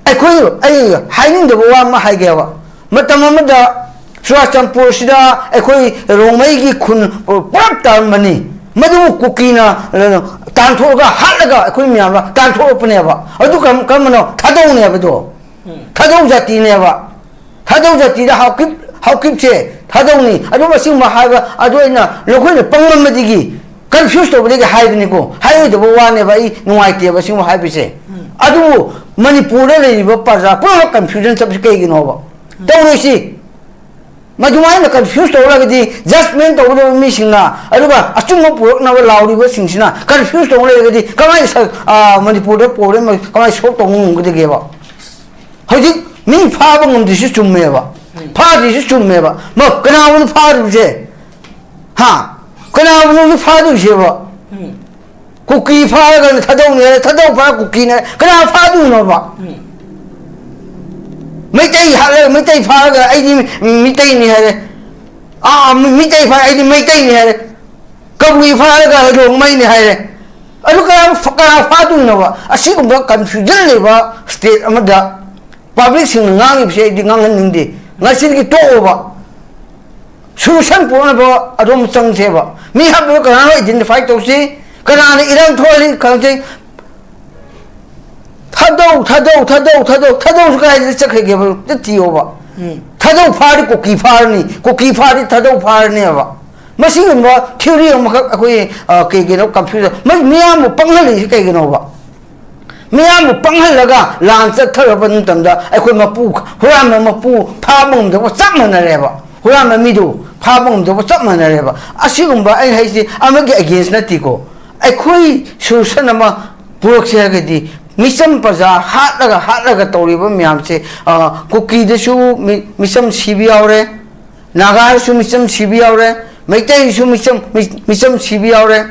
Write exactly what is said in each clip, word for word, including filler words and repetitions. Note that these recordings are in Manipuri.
ꯑꯩꯈꯣꯏ, ꯑꯩ ꯍꯥꯏꯅꯤꯡꯗꯕ ꯋꯥ ꯑꯃ ꯍꯥꯏꯒꯦꯕ꯫ ꯃꯇꯝ ꯑꯃꯗ ꯆꯨꯔꯥꯆꯥꯟꯄꯨꯔꯁꯤꯗ ꯑꯩꯈꯣꯏ ꯔꯣꯡꯃꯩꯒꯤ ꯈꯨꯟ ꯄꯨꯂꯞ ꯇꯥꯔꯝꯕꯅꯤ꯫ ꯃꯗꯨꯕꯨ ꯀꯨꯀꯤꯅ ꯇꯥꯟꯊꯣꯛꯑꯒ, ꯍꯥꯠꯂꯒ ꯑꯩꯈꯣꯏ ꯃꯌꯥꯝꯅ ꯇꯥꯟꯊꯣꯛꯂꯛꯄꯅꯦꯕ꯫ ꯑꯗꯨ ꯀꯔꯝ-, ꯀꯔꯝꯕꯅꯣ? ꯊꯥꯗꯧꯅꯦꯕ ꯑꯗꯣ꯫ ꯊꯥꯗꯧ ꯖꯥꯇꯤꯅꯦꯕ꯫ ꯊꯥꯗꯧ ꯖꯥꯇꯤꯗ ꯍꯥꯎꯀꯤꯞ, ꯍꯥꯎꯀꯤꯞꯁꯦ ꯊꯥꯗꯧꯅꯤ꯫ ꯑꯗꯨꯝ ꯑꯁꯤꯒꯨꯝꯕ ꯍꯥꯏꯕ, ꯑꯗꯨ ꯑꯩꯅ ꯅꯈꯣꯏꯅ ꯄꯪꯃꯟꯕꯗꯒꯤ, ꯀꯟꯐ꯭ꯌꯨꯁ ꯇꯧꯕꯗꯒꯤ ꯍꯥꯏꯕꯅꯤꯀꯣ꯫ ꯍꯥꯏꯔꯣꯏꯗꯕ ꯋꯥꯅꯦꯕ, ꯑꯩ ꯅꯨꯡꯉꯥꯏꯇꯦꯕ ꯑꯁꯤꯒꯨꯝꯕ ꯍꯥꯏꯕꯁꯦ꯫ ꯑꯗꯨꯕꯨ ꯃꯅꯤꯄꯨꯔꯗ ꯂꯩꯔꯤꯕ ꯄ꯭ꯔꯖꯥ ꯄꯨꯝꯅꯃꯛ ꯀꯟꯐ꯭ꯌꯨꯖꯟ ꯆꯠꯄꯁꯤ ꯀꯩꯒꯤꯅꯣꯕ? ꯇꯧꯔꯣꯏꯁꯤ꯫ ꯃꯗꯨꯃꯥꯏꯅ ꯀꯟꯐ꯭ꯌꯨꯁ ꯇꯧꯔꯒꯗꯤ ꯖꯁꯃꯦꯟ ꯇꯧꯒꯗꯕ ꯃꯤꯁꯤꯡꯅ, ꯑꯗꯨꯒ ꯑꯆꯨꯝꯕ ꯄꯨꯔꯛꯅꯕ ꯂꯥꯎꯔꯤꯕꯁꯤꯡꯁꯤꯅ ꯀꯟꯐ꯭ꯌꯨꯁ ꯇꯧꯔ ꯂꯩꯔꯒꯗꯤ ꯀꯃꯥꯏꯅ ꯁ-, ꯑ, ꯃꯅꯤꯄꯨꯔꯗ ꯄ꯭ꯔꯣꯕ꯭ꯂꯦꯝ ꯀꯃꯥꯏꯅ ꯁꯣꯜꯕ ꯇꯧꯕ ꯉꯝꯒꯗꯒꯦꯕ? ꯍꯧꯖꯤꯛ ꯃꯤ ꯐꯥꯕ ꯉꯝꯗ꯭ꯔꯤꯁꯨ ꯆꯨꯝꯃꯦꯕ, ꯐꯥꯗ꯭ꯔꯤꯁꯨ ꯆꯨꯝꯃꯦꯕ꯫ ꯃ-, ꯀꯅꯥꯕꯨꯅꯣ ꯐꯥꯔꯤꯕꯁꯦ? ꯍꯥ? ꯀꯅꯥꯕꯨꯅꯣ ꯍꯧꯖꯤꯛ ꯐꯥꯗꯣꯏꯁꯦꯕ? ꯀꯨꯀꯤ ꯐꯥꯔꯒꯅ ꯊꯥꯗꯧꯅꯤ ꯍꯥꯏꯔꯦ, ꯊꯥꯗꯧ ꯐꯥꯔ ꯀꯨꯀꯤꯅ ꯍꯥꯏꯔꯦ꯫ ꯀꯅꯥ ꯐꯥꯗꯣꯏꯅꯣꯕ? ꯃꯩꯇꯩ ꯍꯥꯠꯂꯒ, ꯃꯩꯇꯩ ꯐꯥꯔꯒ ꯑꯩꯗꯤ ꯃꯤ-, ꯃꯤꯇꯩꯅꯤ ꯍꯥꯏꯔꯦ꯫ ꯑꯥ, ꯃꯤ-, ꯃꯤꯇꯩ ꯐꯥꯔ ꯑꯩꯗꯤ ꯃꯩꯇꯩꯅꯤ ꯍꯥꯏꯔꯦ꯫ ꯀꯕꯨꯏ ꯐꯥꯔꯒ ꯔꯣꯡꯃꯩꯅꯤ ꯍꯥꯏꯔꯦ꯫ ꯑꯗꯨ ꯀꯅꯥ ꯐ-, ꯀꯅꯥ ꯐꯥꯗꯣꯏꯅꯣꯕ? ꯑꯁꯤꯒꯨꯝꯕ ꯀꯟꯐ꯭ꯌꯨꯖꯟ ꯂꯩꯕ ꯁ꯭ꯇꯦꯠ ꯑꯃꯗ ꯄꯕ꯭ꯂꯤꯛꯁꯤꯡꯅ ꯉꯥꯡꯉꯤꯕꯁꯦ ꯑꯩꯗꯤ ꯉꯥꯡꯍꯟꯅꯤꯡꯗꯦ꯫ ꯉꯁꯤꯗꯒꯤ ꯇꯣꯛꯑꯣꯕ꯫ ꯁꯣꯂꯨꯁꯟ ꯄꯨꯔꯛꯅꯕ ꯑꯗꯨꯝ ꯆꯪꯁꯦꯕ꯫ ꯃꯤ ꯍꯥꯠꯄꯗꯣ ꯀꯅꯥꯅꯣ ꯑꯥꯏꯗꯦꯟꯇꯤꯐꯥꯏ ꯇꯧꯁꯤ, ꯀꯅꯥꯅ ꯏꯔꯥꯡ ꯊꯣꯛꯍꯜꯂꯤ ꯈꯪꯁꯤ꯫ ꯊꯥꯗꯧ, ꯊꯥꯗꯧ, ꯊꯥꯗꯧ, ꯊꯥꯗꯧ, ꯊꯥꯗꯧꯁꯨ ꯀꯥꯏꯗ ꯆꯠꯈ꯭ꯔꯒꯦꯕ? ꯑꯝꯇ ꯊꯤꯌꯣꯕ꯫ ꯊꯥꯗꯧ ꯐꯥꯔꯗꯤ ꯀꯨꯀꯤ ꯐꯥꯔꯅꯤ, ꯀꯨꯀꯤ ꯐꯥꯔꯗꯤ ꯊꯥꯗꯧ ꯐꯥꯔꯅꯦꯕ꯫ ꯃꯁꯤꯒꯨꯝꯕ ꯊꯤꯑꯣꯔꯤ ꯑꯃꯈꯛ ꯑꯩꯈꯣꯏ, ꯑ, ꯀꯩꯒꯤꯅꯣ ꯀꯟꯐ꯭ꯌꯨꯖꯟ? ꯃ-, ꯃꯤꯌꯥꯝꯕꯨ ꯄꯪꯍꯜꯂꯤꯁꯤ ꯀꯩꯒꯤꯅꯣꯕ? ꯃꯤꯌꯥꯝꯕꯨ ꯄꯪꯍꯜꯂꯒ ꯂꯥꯟ ꯆꯠꯊꯔꯛꯄ ꯃꯇꯝꯗ ꯑꯩꯈꯣꯏ ꯃꯄꯨ, ꯍꯨꯔꯥꯟꯕ ꯃꯄꯨ ꯐꯥꯕ ꯉꯝꯗꯕ ꯆꯞ ꯃꯥꯟꯅꯔꯦꯕ꯫ ꯍꯨꯔꯥꯟꯕ ꯃꯤꯗꯨ ꯐꯥꯕ ꯉꯝꯗꯕ ꯆꯞ ꯃꯥꯟꯅꯔꯦꯕ꯫ ꯑꯁꯤꯒꯨꯝꯕ ꯑꯩ ꯍꯥꯏꯁꯤ ꯑꯃꯒꯤ ꯑꯦꯒꯦꯟꯁ ꯅꯠꯇꯦꯀꯣ꯫ ꯑꯩꯈꯣꯏ ꯁꯣꯂꯨꯁꯟ ꯑꯃ ꯄꯨꯔꯛꯁꯦ ꯍꯥꯏꯔꯒꯗꯤ ꯃꯤꯆꯝ ꯄ꯭ꯔꯖꯥ ꯍꯥꯠꯂꯒ, ꯍꯥꯠꯂꯒ ꯇꯧꯔꯤꯕ ꯃꯌꯥꯝꯁꯦ, ꯑ, ꯀꯨꯀꯤꯗꯁꯨ ꯃꯤ-, ꯃꯤꯆꯝ ꯁꯤꯕ ꯌꯥꯎꯔꯦ, ꯅꯥꯒꯥꯗꯁꯨ ꯃꯤꯆꯝ ꯁꯤꯕ ꯌꯥꯎꯔꯦ, ꯃꯩꯇꯩꯁꯨ ꯃꯤꯆꯝ, ꯃꯤ-, ꯃꯤꯆꯝ ꯁꯤꯕ ꯌꯥꯎꯔꯦ꯫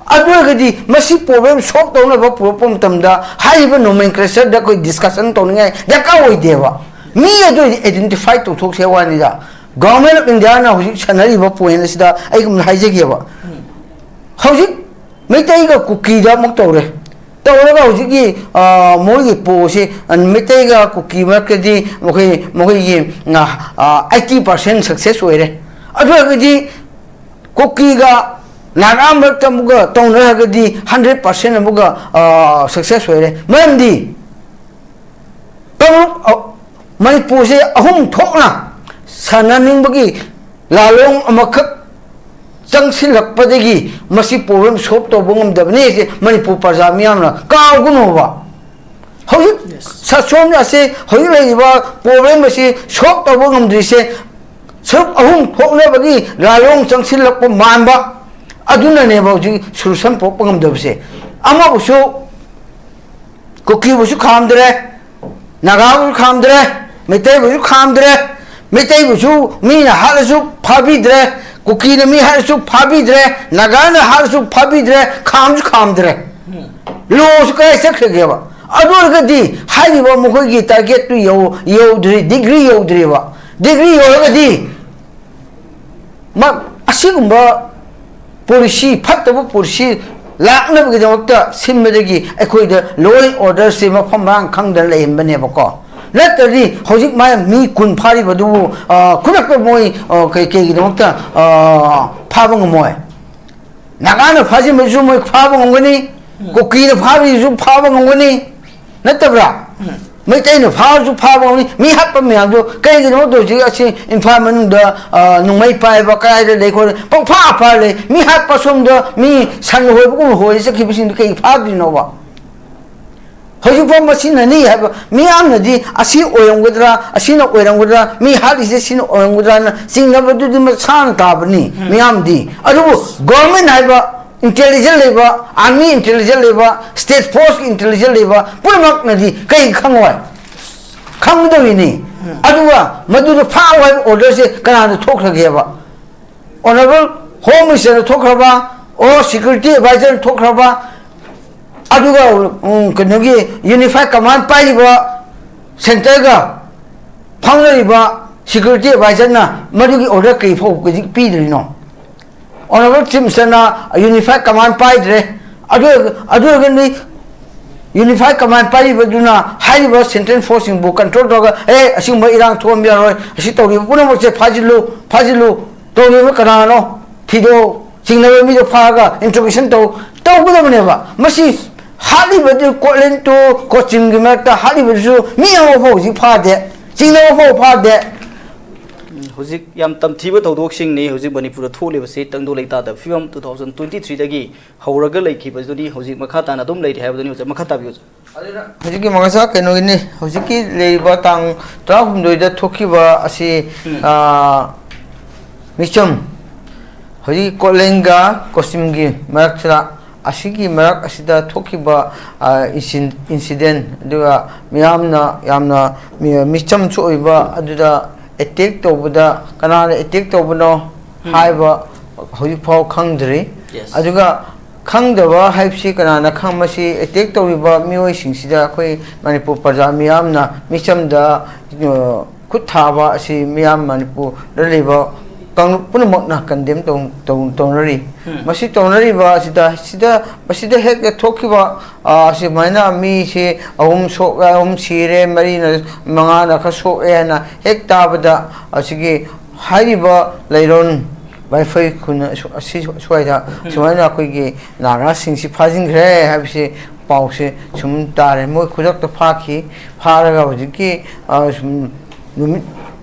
ꯑꯗꯨ ꯑꯣꯏꯔꯒꯗꯤ ꯃꯁꯤ ꯄ꯭ꯔꯣꯕ꯭ꯂꯦꯝ ꯁꯣꯜꯕ ꯇꯧꯅꯕ ꯄꯨꯔꯛꯄ ꯃꯇꯝꯗ ꯍꯥꯏꯔꯤꯕ ꯅꯣꯃꯦꯟꯀ꯭ꯂꯦꯆꯔꯗ ꯑꯩꯈꯣꯏ ꯗꯤꯁꯀꯁꯟ ꯇꯧꯅꯤꯡꯉꯥꯏ ꯗꯔꯀꯥꯔ ꯑꯣꯏꯗꯦꯕ꯫ ꯃꯤ ꯑꯗꯨ ꯑꯥꯏꯗꯦꯟꯇꯤꯐꯥꯏ ꯇꯧꯊꯣꯛꯁꯦ ꯋꯥꯅꯤꯗ꯫ ꯒꯣꯚꯔꯟꯃꯦꯟ ꯑꯣꯐ ꯏꯟꯗꯤꯌꯥꯅ ꯍꯧꯖꯤꯛ ꯁꯥꯟꯅꯔꯤꯕ ꯄꯣꯏꯟ ꯑꯁꯤꯗ ꯑꯩ ꯑꯃꯨꯛ ꯍꯥꯏꯖꯒꯦꯕ꯫ ꯍꯧꯖꯤꯛ ꯃꯩꯇꯩꯒ ꯀꯨꯀꯤꯗ ꯑꯃꯨꯛ ꯇꯧꯔꯦ, ꯇꯧꯔꯒ ꯍꯧꯖꯤꯛꯀꯤ, ꯑ, ꯃꯣꯏꯒꯤ ꯄꯣꯁꯦ, ꯑ, ꯃꯩꯇꯩꯒ ꯀꯨꯀꯤ ꯃꯔꯛꯇꯗꯤ ꯃꯈꯣꯏ, ꯃꯈꯣꯏꯒꯤ, ꯑ, ꯑ, eighty percent success ꯑꯣꯏꯔꯦ꯫ ꯑꯗꯨ ꯑꯣꯏꯔꯒꯗꯤ ꯀꯨꯀꯤꯒ ꯅꯥꯒꯥ ꯃꯔꯛꯇ ꯑꯃꯨꯛꯀ ꯇꯧꯅꯔꯒꯗꯤ hundred percent ꯑꯃꯨꯛꯀ, ꯑ, success ꯑꯣꯏꯔꯦ꯫ ꯃꯔꯝꯗꯤ ꯀꯥꯡꯂꯨꯞ, ꯑ, ꯃꯅꯤꯄꯨꯔꯁꯦ ꯑꯍꯨꯝ ꯊꯣꯛꯅ ꯁꯥꯟꯅꯅꯤꯡꯕꯒꯤ ꯂꯥꯂꯣꯡ ꯑꯃꯈꯛ ꯆꯪꯁꯤꯜꯂꯛꯄꯗꯒꯤ ꯃꯁꯤ problem solve ꯇꯧꯕ ꯉꯝꯗꯕꯅꯤ ꯍꯥꯏꯁꯦ ꯃꯅꯤꯄꯨꯔ ꯄ꯭ꯔꯖꯥ ꯃꯤꯌꯥꯝꯅ ꯀꯥꯎꯒꯅꯣꯕ꯫ ꯍꯧꯖꯤꯛ ꯁ-, ꯁꯣꯝ ꯑꯁꯤ ꯍꯧꯖꯤꯛ ꯂꯩꯔꯤꯕ problem ꯑꯁꯤ solve ꯇꯧꯕ ꯉꯝꯗ꯭ꯔꯤꯁꯦ ꯁꯔꯨꯛ ꯑꯍꯨꯝ ꯊꯣꯛꯅꯕꯒꯤ ꯂꯥꯂꯣꯡ ꯆꯪꯁꯤꯜꯂꯛꯄ ꯃꯥꯟꯕ ꯑꯗꯨꯅꯅꯦꯕ ꯍꯧꯖꯤꯛ solution ꯄꯨꯔꯛꯄ ꯉꯝꯗꯕꯁꯦ꯫ ꯑꯃꯕꯨꯁꯨ ꯀꯨꯀꯤꯕꯨꯁꯨ ꯈꯥꯝꯗ꯭ꯔꯦ, ꯅꯥꯒꯥꯕꯨꯁꯨ ꯈꯥꯝꯗ꯭ꯔꯦ, ꯃꯩꯇꯩꯕꯨꯁꯨ ꯈꯥꯝꯗ꯭ꯔꯦ, ꯃꯩꯇꯩꯕꯨꯁꯨ ꯃꯤꯅ ꯍꯥꯠꯂꯁꯨ ꯐꯥꯕꯤꯗ꯭ꯔꯦ, ꯀꯨꯀꯤꯅ ꯃꯤ ꯍꯥꯠꯂꯁꯨ ꯐꯥꯕꯤꯗ꯭ꯔꯦ, ꯅꯥꯒꯥꯅ ꯍꯥꯠꯂꯁꯨ ꯐꯥꯕꯤꯗ꯭ꯔꯦ, ꯈꯥꯝꯁꯨ ꯈꯥꯝꯗ꯭ꯔꯦ꯫ Lawꯁꯨ ꯀꯗꯥꯏ ꯆꯠꯈ꯭ꯔꯒꯦꯕ? ꯑꯗꯨ ꯑꯣꯏꯔꯒꯗꯤ ꯍꯥꯏꯔꯤꯕ ꯃꯈꯣꯏꯒꯤ targetꯇꯨ ꯌꯧ-, ꯌꯧꯗ꯭ꯔꯤ, degree ꯌꯧꯗ꯭ꯔꯤꯕ꯫ Degree ꯌꯧꯔꯒꯗꯤ ꯃ-, ꯑꯁꯤꯒꯨꯝꯕ policy, ꯐꯠꯇꯕ policy ꯂꯥꯛꯅꯕꯒꯤꯗꯃꯛꯇ ꯁꯤꯟꯕꯗꯒꯤ ꯑꯩꯈꯣꯏꯗ law and orderꯁꯦ ꯃꯐꯝ ꯃꯔꯥꯡ ꯈꯪꯗꯅ ꯂꯩꯍꯟꯕꯅꯦꯕꯀꯣ꯫ ꯅꯠꯇ꯭ꯔꯗꯤ ꯍꯧꯖꯤꯛ ꯃꯥ ꯃꯤ ꯀꯨꯟ ꯐꯥꯔꯤꯕꯗꯨꯕꯨ, ꯑ, ꯈꯨꯗꯛꯇ ꯃꯣꯏ, ꯑ, ꯀꯩ-, ꯀꯩꯒꯤꯗꯃꯛꯇ, ꯑ, ꯐꯥꯕ ꯉꯝꯃꯣꯏ? ꯅꯥꯒꯥꯅ ꯐꯥꯖꯤꯟꯕꯁꯨ ꯃꯣꯏ ꯐꯥꯕ ꯉꯝꯒꯅꯤ, ꯀꯨꯀꯤꯅ ꯐꯥꯕꯁꯨ ꯐꯥꯕ ꯉꯝꯒꯅꯤ, ꯅꯠꯇꯕ꯭ꯔꯥ? ꯃꯩꯇꯩꯅ ꯐꯥꯔꯁꯨ ꯐꯥꯕ ꯉꯝꯅꯤ꯫ ꯃꯤ ꯍꯥꯠꯄ ꯃꯌꯥꯝꯗꯣ ꯀꯩꯒꯤꯅꯣ ꯍꯧꯖꯤꯛ ꯑꯁꯤ ꯏꯝꯐꯥꯜ ꯃꯅꯨꯡꯗ, ꯑ, ꯅꯣꯡꯃꯩ ꯄꯥꯏꯕ, ꯀꯗꯥꯏꯗ ꯂꯩ ꯈꯣꯠꯂꯦ, ꯄꯪꯐꯥ ꯐꯥ ꯂꯩ꯫ ꯃꯤ ꯍꯥꯠꯄ ꯁꯣꯝꯗ ꯃꯤ ꯁꯟ ꯍꯣꯏꯕꯒꯨꯝꯕ ꯍꯣꯏ ꯆꯠꯈꯤꯕꯁꯤꯡꯗꯣ ꯀꯩ ꯐꯥꯗ꯭ꯔꯤꯅꯣꯕ? ꯍꯧꯖꯤꯛꯐꯥꯎ ꯃꯁꯤꯅꯅꯤ ꯍꯥꯏꯕ ꯃꯤꯌꯥꯝꯅꯗꯤ ꯑꯁꯤ ꯑꯣꯏꯔꯝꯒꯗ꯭ꯔꯥ, ꯑꯁꯤꯅ ꯑꯣꯏꯔꯝꯒꯗ꯭ꯔꯥ, ꯃꯤ ꯍꯥꯠꯂꯤꯁꯦ ꯁꯤꯅ ꯑꯣꯏꯔꯝꯒꯗ꯭ꯔꯥꯅ ꯆꯤꯡꯅꯕꯗꯨꯗꯤ ꯃꯁꯥꯅ ꯇꯥꯕꯅꯤ ꯃꯤꯌꯥꯝꯗꯤ꯫ ꯑꯗꯨꯕꯨ government ꯍꯥꯏꯕ intelligence ꯂꯩꯕ, army intelligence ꯂꯩꯕ, state force intelligence ꯂꯩꯕ ꯄꯨꯝꯅꯃꯛꯅꯗꯤ ꯀꯩ ꯈꯪꯉꯣꯏ? ꯈꯪꯒꯗꯧꯔꯤꯅꯤ꯫ ꯑꯗꯨꯒ ꯃꯗꯨꯗ ꯐꯥꯎ ꯍꯥꯏꯕ orderꯁꯦ ꯀꯅꯥꯗ ꯊꯣꯛꯈ꯭ꯔꯒꯦꯕ? Honourable Home Ministerꯅ ꯊꯣꯛꯈ꯭ꯔꯕ, or Security Advisorꯅ ꯊꯣꯛꯈ꯭ꯔꯕ, ꯑꯗꯨꯒ, ꯎꯝ, ꯀꯩꯅꯣꯒꯤ Unified Command ꯄꯥꯏꯔꯤꯕ centreꯒ ꯐꯥꯎꯅꯔꯤꯕ Security Advisorꯅ ꯃꯗꯨꯒꯤ order ꯀꯔꯤ ꯐꯥꯎꯕ ꯍꯧꯖꯤꯛ ꯄꯤꯗ꯭ꯔꯤꯅꯣ? Honourable Chief Ministerꯅ Unified Command ꯄꯥꯏꯗ꯭ꯔꯦ꯫ ꯑꯗꯨ, ꯑꯗꯨ ꯑꯣꯏꯔꯒꯗꯤ ꯌꯨꯅꯤꯐꯥꯏ ꯀꯃꯥꯟ ꯄꯥꯏꯔꯤꯕꯗꯨꯅ ꯍꯥꯏꯔꯤꯕ ꯁꯦꯟꯇ꯭ꯔꯦꯜ ꯐꯣꯔꯁꯁꯤꯡꯕꯨ ꯀꯟꯇ꯭ꯔꯣꯜ ꯇꯧꯔꯒ, "ꯑꯦ, ꯑꯁꯤꯒꯨꯝꯕ ꯏꯔꯥꯡ ꯊꯣꯛꯍꯟꯕ ꯌꯥꯔꯣꯏ, ꯑꯁꯤ ꯇꯧꯔꯤꯕ ꯄꯨꯝꯅꯃꯛꯁꯦ ꯐꯥꯖꯤꯜꯂꯨ, ꯐꯥꯖꯤꯜꯂꯨ, ꯇꯧꯔꯤꯕ ꯀꯅꯥꯅꯣ? ꯊꯤꯗꯣꯛ, ꯆꯤꯡꯅꯕ ꯃꯤꯗꯣ ꯐꯥꯔꯒ ꯏꯟꯇ꯭ꯔꯣꯒꯦꯁꯟ ꯇꯧ", ꯇꯧꯒꯗꯕꯅꯦꯕ꯫ ꯃꯁꯤ ꯍꯥꯠꯂꯤꯕꯗꯨ ꯀꯣꯠꯂꯦꯟ ꯇꯨ ꯀꯣꯆꯤꯟꯒꯤ ꯃꯔꯛꯇ ꯍꯥꯠꯂꯤꯕꯗꯨꯁꯨ ꯃꯤ ꯑꯃꯐꯥꯎ ꯍꯧꯖꯤꯛ ꯐꯥꯗꯦ, ꯆꯤꯡꯅꯕ ꯐꯥꯎ ꯐꯥꯗꯦ꯫ ꯎꯝ, ꯍꯧꯖꯤꯛ ꯌꯥꯝ ꯇꯝꯊꯤꯕ ꯊꯧꯗꯣꯛꯁꯤꯡꯅꯤ ꯍꯧꯖꯤꯛ ꯃꯅꯤꯄꯨꯔꯗ ꯊꯣꯛꯂꯤꯕꯁꯤ꯫ ꯇꯪꯗꯨ ꯂꯩꯇꯥꯗꯕ ꯐꯤꯕꯝ ꯇꯨ ꯊꯥꯎꯖꯟ ꯇ꯭ꯋꯦꯟꯇꯤ ꯊ꯭ꯔꯤꯗꯒꯤ ꯍꯧꯔꯒ ꯂꯩꯈꯤꯕꯗꯨꯅꯤ ꯍꯧꯖꯤꯛ ꯃꯈꯥ ꯇꯥꯅ ꯑꯗꯨꯝ ꯂꯩꯔꯤ ꯍꯥꯏꯕꯗꯨꯅꯤ꯫ ꯑꯣꯖꯥ, ꯃꯈꯥ ꯇꯥꯕꯤꯌꯨ, ꯑꯣꯖꯥ꯫ ꯑꯗꯨꯅ ꯍꯧꯖꯤꯛꯀꯤ ꯃꯉꯥꯁꯥ ꯀꯩꯅꯣꯒꯤꯅꯤ, ꯍꯧꯖꯤꯛꯀꯤ ꯂꯩꯔꯤꯕ ꯇꯥꯡ ꯇꯔꯥꯍꯨꯝꯗꯣꯏꯗ ꯊꯣꯛꯈꯤꯕ ꯑꯁꯤ, ꯎꯝ꯫ ꯑꯥ, ꯃꯤꯆꯝ, ꯍꯧꯖꯤꯛꯀꯤ ꯀꯣꯠꯂꯦꯟꯒ ꯀꯣꯆꯤꯝꯒꯤ ꯃꯔꯛꯁꯤꯗ, ꯑꯁꯤꯒꯤ ꯃꯔꯛ ꯑꯁꯤꯗ ꯊꯣꯛꯈꯤꯕ, ꯑꯥ, ꯏꯟꯁꯤꯟ-, ꯏꯟꯁꯤꯗꯦꯟ, ꯑꯗꯨꯒ ꯃꯤꯌꯥꯝꯅ ꯌꯥꯝꯅ ꯃꯤ-, ꯃꯤꯆꯝꯁꯨ ꯑꯣꯏꯕ, ꯑꯗꯨꯗ ꯑꯦꯇꯦꯛ ꯇꯧꯕꯗ ꯀꯅꯥꯅ ꯑꯦꯇꯦꯛ ꯇꯧꯕꯅꯣ, ꯎꯝ꯫ ꯍꯥꯏꯕ ꯍꯧꯖꯤꯛꯐꯥꯎ ꯈꯪꯗ꯭ꯔꯤ꯫ Yes. ꯑꯗꯨꯒ ꯈꯪꯗꯕ ꯍꯥꯏꯕꯁꯤ ꯀꯅꯥꯅ ꯈꯪ-, ꯃꯁꯤ ꯑꯦꯇꯦꯛ ꯇꯧꯔꯤꯕ ꯃꯤꯑꯣꯏꯁꯤꯡꯁꯤꯗ ꯑꯩꯈꯣꯏ ꯃꯅꯤꯄꯨꯔ ꯄ꯭ꯔꯖꯥ ꯃꯤꯌꯥꯝꯅ ꯃꯤꯆꯝꯗ, ꯑ, ꯈꯨꯠ ꯊꯥꯕ ꯑꯁꯤ ꯃꯤꯌꯥꯝ ꯃꯅꯤꯄꯨꯔꯗ ꯂꯩꯕ ꯀꯥꯡꯂꯨꯞ ꯄꯨꯝꯅꯃꯛꯅ ꯀꯟꯗꯦꯝ ꯇꯧ-, ꯇꯧ-, ꯇꯧꯅꯔꯤ꯫ ꯎꯝ꯫ ꯃꯁꯤ ꯇꯧꯅꯔꯤꯕ ꯑꯁꯤꯗ, ꯁꯤꯗ, ꯃꯁꯤꯗ ꯍꯦꯛꯇ ꯊꯣꯛꯈꯤꯕ, ꯑ, ꯑꯁꯨꯃꯥꯏꯅ ꯃꯤꯁꯦ ꯑꯍꯨꯝ ꯁꯣꯛ-, ꯑꯍꯨꯝ ꯁꯤꯔꯦ, ꯃꯔꯤꯅ, ꯃꯉꯥꯅ ꯈꯔ ꯁꯣꯛꯑꯦ ꯍꯥꯏꯅ ꯍꯦꯛ ꯇꯥꯕꯗ, ꯑꯁꯤꯒꯤ ꯍꯥꯏꯔꯤꯕ ꯂꯩꯔꯣꯟ ꯋꯥꯏꯐꯩ ꯈꯨꯟ ꯑꯁꯨ-, ꯑꯁꯤ ꯁ꯭ꯋꯥꯏꯗ ꯎꯝ꯫ ꯁꯨꯃꯥꯏꯅ ꯑꯩꯈꯣꯏꯒꯤ ꯅꯥꯒꯥꯁꯤꯡꯁꯤ ꯐꯥꯖꯤꯟꯈ꯭ꯔꯦ ꯍꯥꯏꯕꯁꯤ ꯄꯥꯎꯁꯦ ꯁꯨꯝ ꯇꯥꯔꯦ꯫ ꯃꯣꯏ ꯈꯨꯗꯛꯇ ꯐꯥꯈꯤ꯫ ꯐꯥꯔꯒ ꯍꯧꯖꯤꯛꯀꯤ, ꯑ, ꯁꯨꯝ ꯅꯨꯃꯤꯠ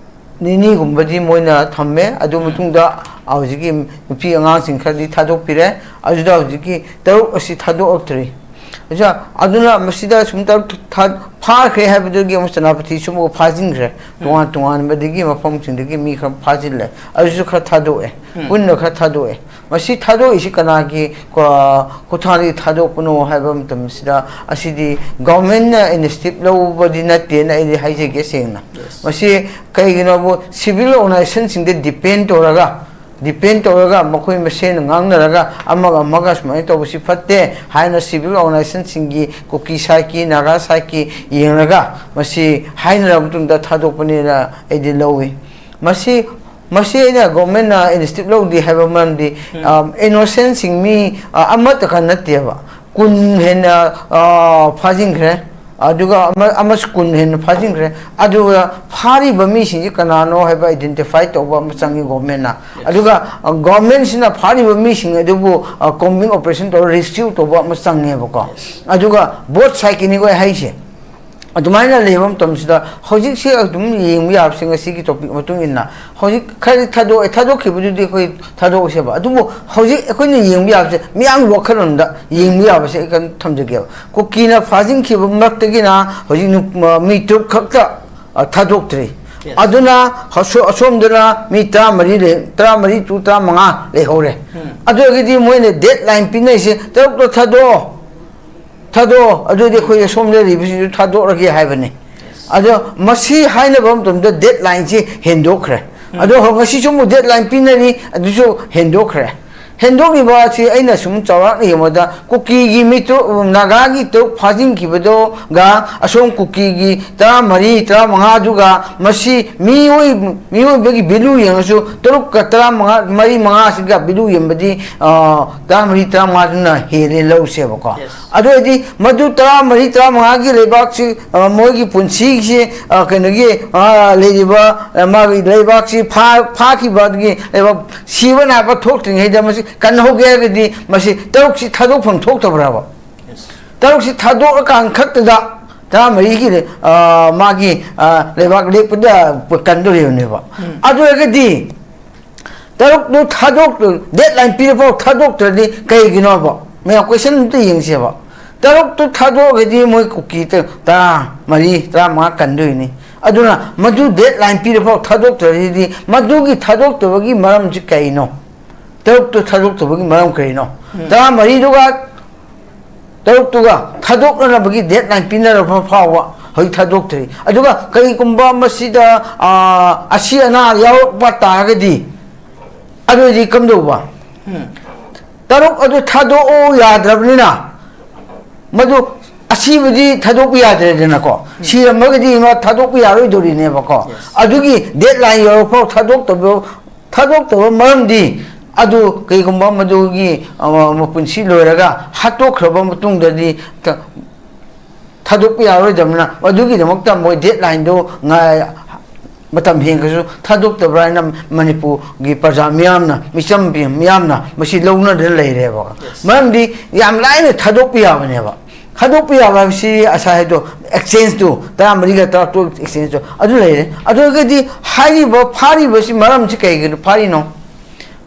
ꯅꯤꯅꯤꯒꯨꯝꯕꯗꯤ ꯃꯣꯏꯅ ꯊꯝꯃꯦ꯫ ꯑꯗꯨ ꯎꯝ꯫ ꯃꯇꯨꯡꯗ ꯍꯧꯖꯤꯛꯀꯤ ꯅꯨꯄꯤ ꯑꯉꯥꯡꯁꯤꯡ ꯈꯔꯗꯤ ꯊꯥꯗꯣꯛꯄꯤꯔꯦ꯫ ꯑꯗꯨꯗ ꯍꯧꯖꯤꯛꯀꯤ ꯇꯔꯨꯛ ꯑꯁꯤ ꯊꯥꯗꯣꯛꯂꯛꯇ꯭ꯔꯤ꯫ ꯑꯣꯖꯥ, ꯑꯗꯨꯅ ꯃꯁꯤꯗ ꯁꯨꯝ ꯇꯔꯨꯛ ꯊꯥ-, ꯐꯥꯈ꯭ꯔꯦ ꯍꯥꯏꯕꯗꯨꯒꯤ ꯑꯃꯨꯛ ꯁꯦꯅꯥꯄꯇꯤꯁꯨ ꯑꯃꯨꯛ ꯐꯥꯖꯤꯟꯈ꯭ꯔꯦ꯫ ꯎꯝ꯫ ꯇꯣꯉꯥꯟ ꯇꯣꯉꯥꯟꯕꯗꯒꯤ ꯃꯐꯝꯁꯤꯡꯗꯒꯤ ꯃꯤ ꯈꯔ ꯐꯥꯖꯤꯜꯂꯦ꯫ ꯑꯗꯨꯁꯨ ꯈꯔ ꯊꯥꯗꯣꯛꯑꯦ꯫ ꯎꯝ꯫ ꯄꯨꯟꯅ ꯈꯔ ꯊꯥꯗꯣꯛꯑꯦ꯫ ꯃꯁꯤ ꯊꯥꯗꯣꯛꯏꯁꯤ ꯀꯅꯥꯒꯤ ꯀ-, ꯈꯨꯠꯊꯥꯡꯗꯒꯤ ꯊꯥꯗꯣꯛꯄꯅꯣ ꯍꯥꯏꯕ ꯃꯇꯝꯁꯤꯗ, ꯑꯁꯤꯗꯤ ꯒꯣꯔꯃꯦꯟꯅ ꯏꯅꯤꯁꯤꯌꯦꯇꯤꯚ ꯂꯧꯕꯗꯤ ꯅꯠꯇꯦꯅ ꯑꯩꯗꯤ ꯍꯥꯏꯖꯒꯦ ꯁꯦꯡꯅ꯫ Yes. ꯃꯁꯤ ꯀꯩꯒꯤꯅꯣꯕꯨ ꯁꯤꯚꯤꯜ ꯑꯣꯔꯒꯅꯥꯏꯖꯦꯁꯟꯁꯤꯡꯗ ꯗꯤꯄꯦꯟ ꯇꯧꯔꯒ, ꯗꯤꯄꯦꯟ ꯇꯧꯔꯒ ꯃꯈꯣꯏ ꯃꯁꯦꯟ ꯉꯥꯡꯅꯔꯒ ꯑꯃꯒ ꯑꯃꯒ ꯁꯨꯃꯥꯏꯅ ꯇꯧꯕꯁꯤ ꯐꯠꯇꯦ ꯍꯥꯏꯅ ꯁꯤꯚꯤꯜ ꯑꯣꯔꯒꯅꯥꯏꯖꯦꯁꯟꯁꯤꯡꯒꯤ, ꯀꯨꯀꯤ ꯁꯥꯏꯠꯀꯤ, ꯅꯥꯒꯥ ꯁꯥꯏꯠꯀꯤ ꯌꯦꯡꯂꯒ ꯃꯁꯤ ꯍꯥꯏꯅꯔꯕ ꯃꯇꯨꯡꯗ ꯊꯥꯗꯣꯛꯄꯅꯦꯅ ꯑꯩꯗꯤ ꯂꯧꯏ꯫ ꯃꯁꯤ, ꯃꯁꯤ ꯑꯩꯅ ꯒꯣꯔꯃꯦꯟꯅ ꯏꯅꯤꯁꯤꯌꯦꯇꯤꯚ ꯂꯧꯗꯦ ꯍꯥꯏꯕ ꯃꯔꯝꯗꯤ, ꯎꯝ꯫ ꯑ, ꯏꯅꯣꯁꯦꯟꯁꯤꯡ ꯃꯤ, ꯑ, ꯑꯃꯠꯇꯈꯛ ꯅꯠꯇꯦꯕ꯫ ꯀꯨꯟ ꯍꯦꯟꯅ ꯑ, ꯐꯥꯖꯤꯟꯈ꯭ꯔꯦ꯫ ꯑꯗꯨꯒ ꯑꯃ- ꯑꯃꯁꯨ ꯀꯨꯟ ꯍꯦꯟꯅ ꯐꯥꯖꯤꯟꯈ꯭ꯔꯦ꯫ ꯑꯗꯨꯒ ꯐꯥꯔꯤꯕ ꯃꯤꯁꯤꯡꯁꯤ ꯀꯅꯥꯅꯣ ꯍꯥꯏꯕ identify ꯇꯧꯕ ꯑꯃ ꯆꯪꯉꯤ government ꯅ꯫ ꯑꯗꯨꯒ ꯑ, government ꯁꯤꯅ ꯐꯥꯔꯤꯕ ꯃꯤꯁꯤꯡ ꯑꯗꯨꯕꯨ ꯑ, combing operation ꯇꯧꯔ rescue ꯇꯧꯕ ꯑꯃ ꯆꯪꯉꯦꯕꯀꯣ꯫ ꯑꯗꯨꯒ both side ꯀꯤꯅꯤ ꯑꯩꯈꯣꯏ ꯍꯥꯏꯁꯦ꯫ ꯑꯗꯨꯃꯥꯏꯅ ꯂꯩꯕ ꯃꯇꯝꯁꯤꯗ ꯍꯧꯖꯤꯛꯁꯦ ꯑꯗꯨꯝ ꯌꯦꯡꯕ ꯌꯥꯕꯁꯦ, ꯉꯁꯤꯒꯤ topic ꯃꯇꯨꯡ ꯏꯟꯅ ꯍꯧꯖꯤꯛ ꯈꯔꯗꯤ ꯊꯥꯗꯣꯛꯑꯦ, ꯊꯥꯗꯣꯛꯈꯤꯕꯗꯨꯗꯤ ꯑꯩꯈꯣꯏ ꯊꯥꯗꯣꯛꯑꯁꯦꯕ꯫ ꯑꯗꯨꯕꯨ ꯍꯧꯖꯤꯛ ꯑꯩꯈꯣꯏꯅ ꯌꯦꯡꯕ ꯌꯥꯕꯁꯦ, ꯃꯤꯌꯥꯝꯒꯤ ꯋꯥꯈꯜꯂꯣꯟꯗ ꯌꯦꯡꯕ ꯌꯥꯕꯁꯦ ꯑꯩ ꯀꯩꯅꯣ ꯊꯝꯖꯒꯦꯕ꯫ ꯀꯨꯀꯤꯅ ꯐꯥꯖꯤꯟꯈꯤꯕ ꯃꯔꯛꯇꯒꯤꯅ ꯍꯧꯖꯤꯛ ꯅꯨ- ꯃ- ꯃꯤ ꯇꯔꯨꯛ ꯈꯛꯇ ꯑ, ꯊꯥꯗꯣꯛꯇ꯭ꯔꯤ꯫ ꯑꯗꯨꯅ ꯑꯁꯣ- ꯑꯁꯣꯝꯗꯅ ꯃꯤ ꯇꯔꯥꯃꯔꯤ ꯂꯩ, ꯇꯔꯥꯃꯔꯤ to ꯇꯔꯥꯃꯉꯥ ꯂꯩꯍꯧꯔꯦ꯫ ꯑꯗꯨ ꯑꯣꯏꯔꯒꯗꯤ ꯃꯣꯏꯅ deadline ꯄꯤꯅꯔꯤꯁꯦ, "ꯇꯔꯨꯛꯇꯣ ꯊꯥꯗꯣꯛꯑꯣ, ꯊꯥꯗꯣꯛꯑꯣ, ꯑꯗꯨꯗꯤ ꯑꯩꯈꯣꯏ ꯑꯁꯣꯝ ꯂꯩꯔꯤꯕꯁꯤꯡꯁꯨ ꯊꯥꯗꯣꯛꯑꯒꯦ" ꯍꯥꯏꯕꯅꯤ꯫ ꯑꯗꯣ ꯃꯁꯤ ꯍꯥꯏꯅꯕ ꯃꯇꯝꯗ deadline ꯁꯤ ꯍꯦꯟꯗꯣꯛꯈ꯭ꯔꯦ꯫ ꯑꯗꯣ ꯍꯧ- ꯉꯁꯤꯁꯨ ꯑꯃꯨꯛ deadline ꯄꯤꯅꯔꯤ, ꯑꯗꯨꯁꯨ ꯍꯦꯟꯗꯣꯛꯈ꯭ꯔꯦ꯫ ꯍꯦꯟꯗꯣꯛꯂꯤꯕ ꯑꯁꯤ ꯑꯩꯅ ꯁꯨꯝ ꯆꯥꯎꯔꯥꯛꯅ ꯌꯦꯡꯕꯗ, ꯀꯨꯀꯤꯒꯤ ꯃꯤ ꯇꯔꯨꯛ, ꯅꯥꯒꯥꯒꯤ ꯇꯔꯨꯛ ꯐꯥꯖꯤꯟꯈꯤꯕꯗꯨꯒ ꯑꯁꯣꯝ ꯀꯨꯀꯤꯒꯤ ꯇꯔꯥꯃꯔꯤ, ꯇꯔꯥꯃꯉꯥꯗꯨꯒ, ꯃꯁꯤ ꯃꯤꯑꯣꯏ- ꯃꯤꯑꯣꯏꯕꯒꯤ value ꯌꯦꯡꯉꯁꯨ, ꯇꯔꯨꯛꯀ ꯇꯔꯥꯃꯉꯥ, ꯃꯔꯤ ꯃꯉꯥꯁꯤꯒ value ꯌꯦꯡꯕꯗꯤ, ꯑ, ꯇꯔꯥꯃꯔꯤ, ꯇꯔꯥꯃꯉꯥꯗꯨꯅ ꯍꯦꯜꯂꯦ ꯂꯧꯁꯦꯕꯀꯣ꯫ ꯑꯗꯨ ꯑꯣꯏꯔꯗꯤ ꯃꯗꯨ ꯇꯔꯥꯃꯔꯤ, ꯇꯔꯥꯃꯉꯥꯒꯤ ꯂꯩꯕꯥꯛꯁꯤ, ꯑ, ꯃꯣꯏꯒꯤ ꯄꯨꯟꯁꯤꯒꯤꯁꯤ, ꯑ, ꯀꯩꯅꯣꯒꯤ, ꯑ, ꯂꯩꯔꯤꯕ, ꯑ, ꯃꯥꯒꯤ ꯂꯩꯕꯥꯛꯁꯤ ꯐꯥ- ꯐꯥꯈꯤꯕ, ꯑꯗꯒꯤ ꯂꯩꯕꯥꯛ ꯁꯤꯕ ꯅꯥꯕ ꯊꯣꯛꯇ꯭ꯔꯤꯉꯩꯗ ꯃꯁꯤ ꯀꯟꯍꯧꯒꯦ ꯍꯥꯏꯔꯒꯗꯤ, ꯃꯁꯤ ꯇꯔꯨꯛꯁꯤ ꯊꯥꯗꯣꯛꯐꯝ ꯊꯣꯛꯇꯕ꯭ꯔꯕ? ꯇꯔꯨꯛꯁꯤ ꯊꯥꯗꯣꯛꯑꯀꯥꯟ ꯈꯛꯇꯗ ꯇꯔꯥꯃꯔꯤꯒꯤ, ꯑ, ꯃꯥꯒꯤ, ꯑ, ꯂꯩꯕꯥꯛ ꯂꯦꯞꯄꯗ ꯀꯟꯗꯣꯔꯤꯕꯅꯦꯕ꯫ ꯑꯗꯨ ꯑꯣꯏꯔꯒꯗꯤ ꯇꯔꯨꯛꯇꯨ ꯊꯥꯗꯣꯛ- deadline ꯄꯤꯔꯐꯥꯎ ꯊꯥꯗꯣꯛꯇ꯭ꯔꯗꯤ ꯀꯩꯒꯤꯅꯣꯕ? ꯃꯌꯥꯝ question ꯑꯝꯇ ꯌꯦꯡꯁꯦꯕ꯫ ꯇꯔꯨꯛꯇꯨ ꯊꯥꯗꯣꯛꯑꯒꯗꯤ ꯃꯣꯏ ꯀꯨꯀꯤ ꯇ- ꯇꯔꯥꯃꯔꯤ, ꯇꯔꯥꯃꯉꯥ ꯀꯟꯗꯣꯏꯅꯤ꯫ ꯑꯗꯨꯅ ꯃꯗꯨ deadline ꯄꯤꯔꯐꯥꯎ ꯊꯥꯗꯣꯛꯇ꯭ꯔꯗꯤ, ꯃꯗꯨꯒꯤ ꯊꯥꯗꯣꯛꯇꯕꯒꯤ ꯃꯔꯝꯁꯤ ꯀꯩꯅꯣ? ꯇꯔꯨꯛꯇꯨ ꯊꯥꯗꯣꯛꯇꯕꯒꯤ ꯃꯔꯝ ꯀꯔꯤꯅꯣ? ꯎꯝ꯫ ꯇꯔꯥꯃꯔꯤꯗꯨꯒ ꯇꯔꯨꯛꯇꯨꯒ ꯊꯥꯗꯣꯛꯅꯅꯕꯒꯤ deadline ꯄꯤꯅꯔꯕ ꯐꯥꯎꯕ ꯍꯧꯖꯤꯛ ꯊꯥꯗꯣꯛꯇ꯭ꯔꯤ꯫ ꯑꯗꯨꯒ ꯀꯔꯤꯒꯨꯝꯕ ꯃꯁꯤꯗ, ꯑ, ꯑꯁꯤ ꯑꯅꯥ ꯌꯥꯎꯔꯛꯄ ꯇꯥꯔꯒꯗꯤ, ꯑꯗꯨꯗꯤ ꯀꯝꯗꯧꯕ? ꯎꯝ꯫ ꯇꯔꯨꯛ ꯑꯗꯨ ꯊꯥꯗꯣꯛꯑꯣ ꯌꯥꯗ꯭ꯔꯕꯅꯤꯅ, ꯃꯗꯨ ꯑꯁꯤꯕꯗꯤ ꯊꯥꯗꯣꯛꯄ ꯌꯥꯗ꯭ꯔꯦꯗꯅꯀꯣ꯫ ꯎꯝ꯫ ꯁꯤꯔꯝꯃꯒꯗꯤ ꯃꯥ ꯊꯥꯗꯣꯛꯄ ꯌꯥꯔꯣꯏꯗꯧꯔꯤꯅꯦꯕꯀꯣ꯫ Yes꯫ ꯑꯗꯨꯒꯤ deadline ꯌꯧꯔꯐꯥꯎ ꯊꯥꯗꯣꯛꯇꯕ, ꯊꯥꯗꯣꯛꯇꯕ ꯃꯔꯝꯗꯤ ꯑꯗꯨ ꯀꯩꯒꯨꯝꯕ ꯃꯗꯨꯒꯤ, ꯑ, ꯃꯄꯨꯟꯁꯤ ꯂꯣꯏꯔꯒ ꯍꯥꯠꯇꯣꯛꯈ꯭ꯔꯕ ꯃꯇꯨꯡꯗꯗꯤ ꯊꯥꯗꯣꯛꯄ ꯌꯥꯔꯣꯏꯗꯕꯅꯤꯅ, ꯑꯗꯨꯒꯤꯗꯃꯛꯇ ꯃꯣꯏ ꯗꯦꯠ ꯂꯥꯏꯟꯗꯨ ꯃꯇꯝ ꯍꯦꯟꯈ꯭ꯔꯁꯨ ꯊꯥꯗꯣꯛꯇꯕ꯭ꯔꯥ ꯍꯥꯏꯅ ꯃꯅꯤꯄꯨꯔꯒꯤ ꯄ꯭ꯔꯖꯥ ꯃꯤꯌꯥꯝꯅ, ꯃꯤꯆꯝ ꯃꯤꯌꯥꯝꯅ ꯃꯁꯤ ꯂꯧꯅꯗꯅ ꯂꯩꯔꯦꯕ꯫ ꯃꯔꯝꯗꯤ ꯌꯥꯝ ꯂꯥꯏꯅ ꯊꯥꯗꯣꯛꯄ ꯌꯥꯕꯅꯦꯕ꯫ ꯊꯥꯗꯣꯛꯄ ꯌꯥꯕ ꯍꯥꯏꯕꯁꯤ ꯉꯁꯥꯏ ꯍꯥꯏꯗꯣ, ꯑꯦꯛꯁꯆꯦꯟꯖꯇꯨ, ꯇꯔꯥꯃꯔꯤꯒ ꯇꯔꯥꯇꯔꯨꯛ ꯑꯦꯛꯁꯆꯦꯟꯖꯇꯨ ꯑꯗꯨ ꯂꯩꯔꯦ꯫ ꯑꯗꯨ ꯑꯣꯏꯔꯒꯗꯤ ꯍꯥꯏꯔꯤꯕ ꯐꯥꯔꯤꯕꯁꯤ ꯃꯔꯝꯁꯤ ꯀꯩꯒꯤꯅꯣ ꯐꯥꯔꯤꯅꯣ?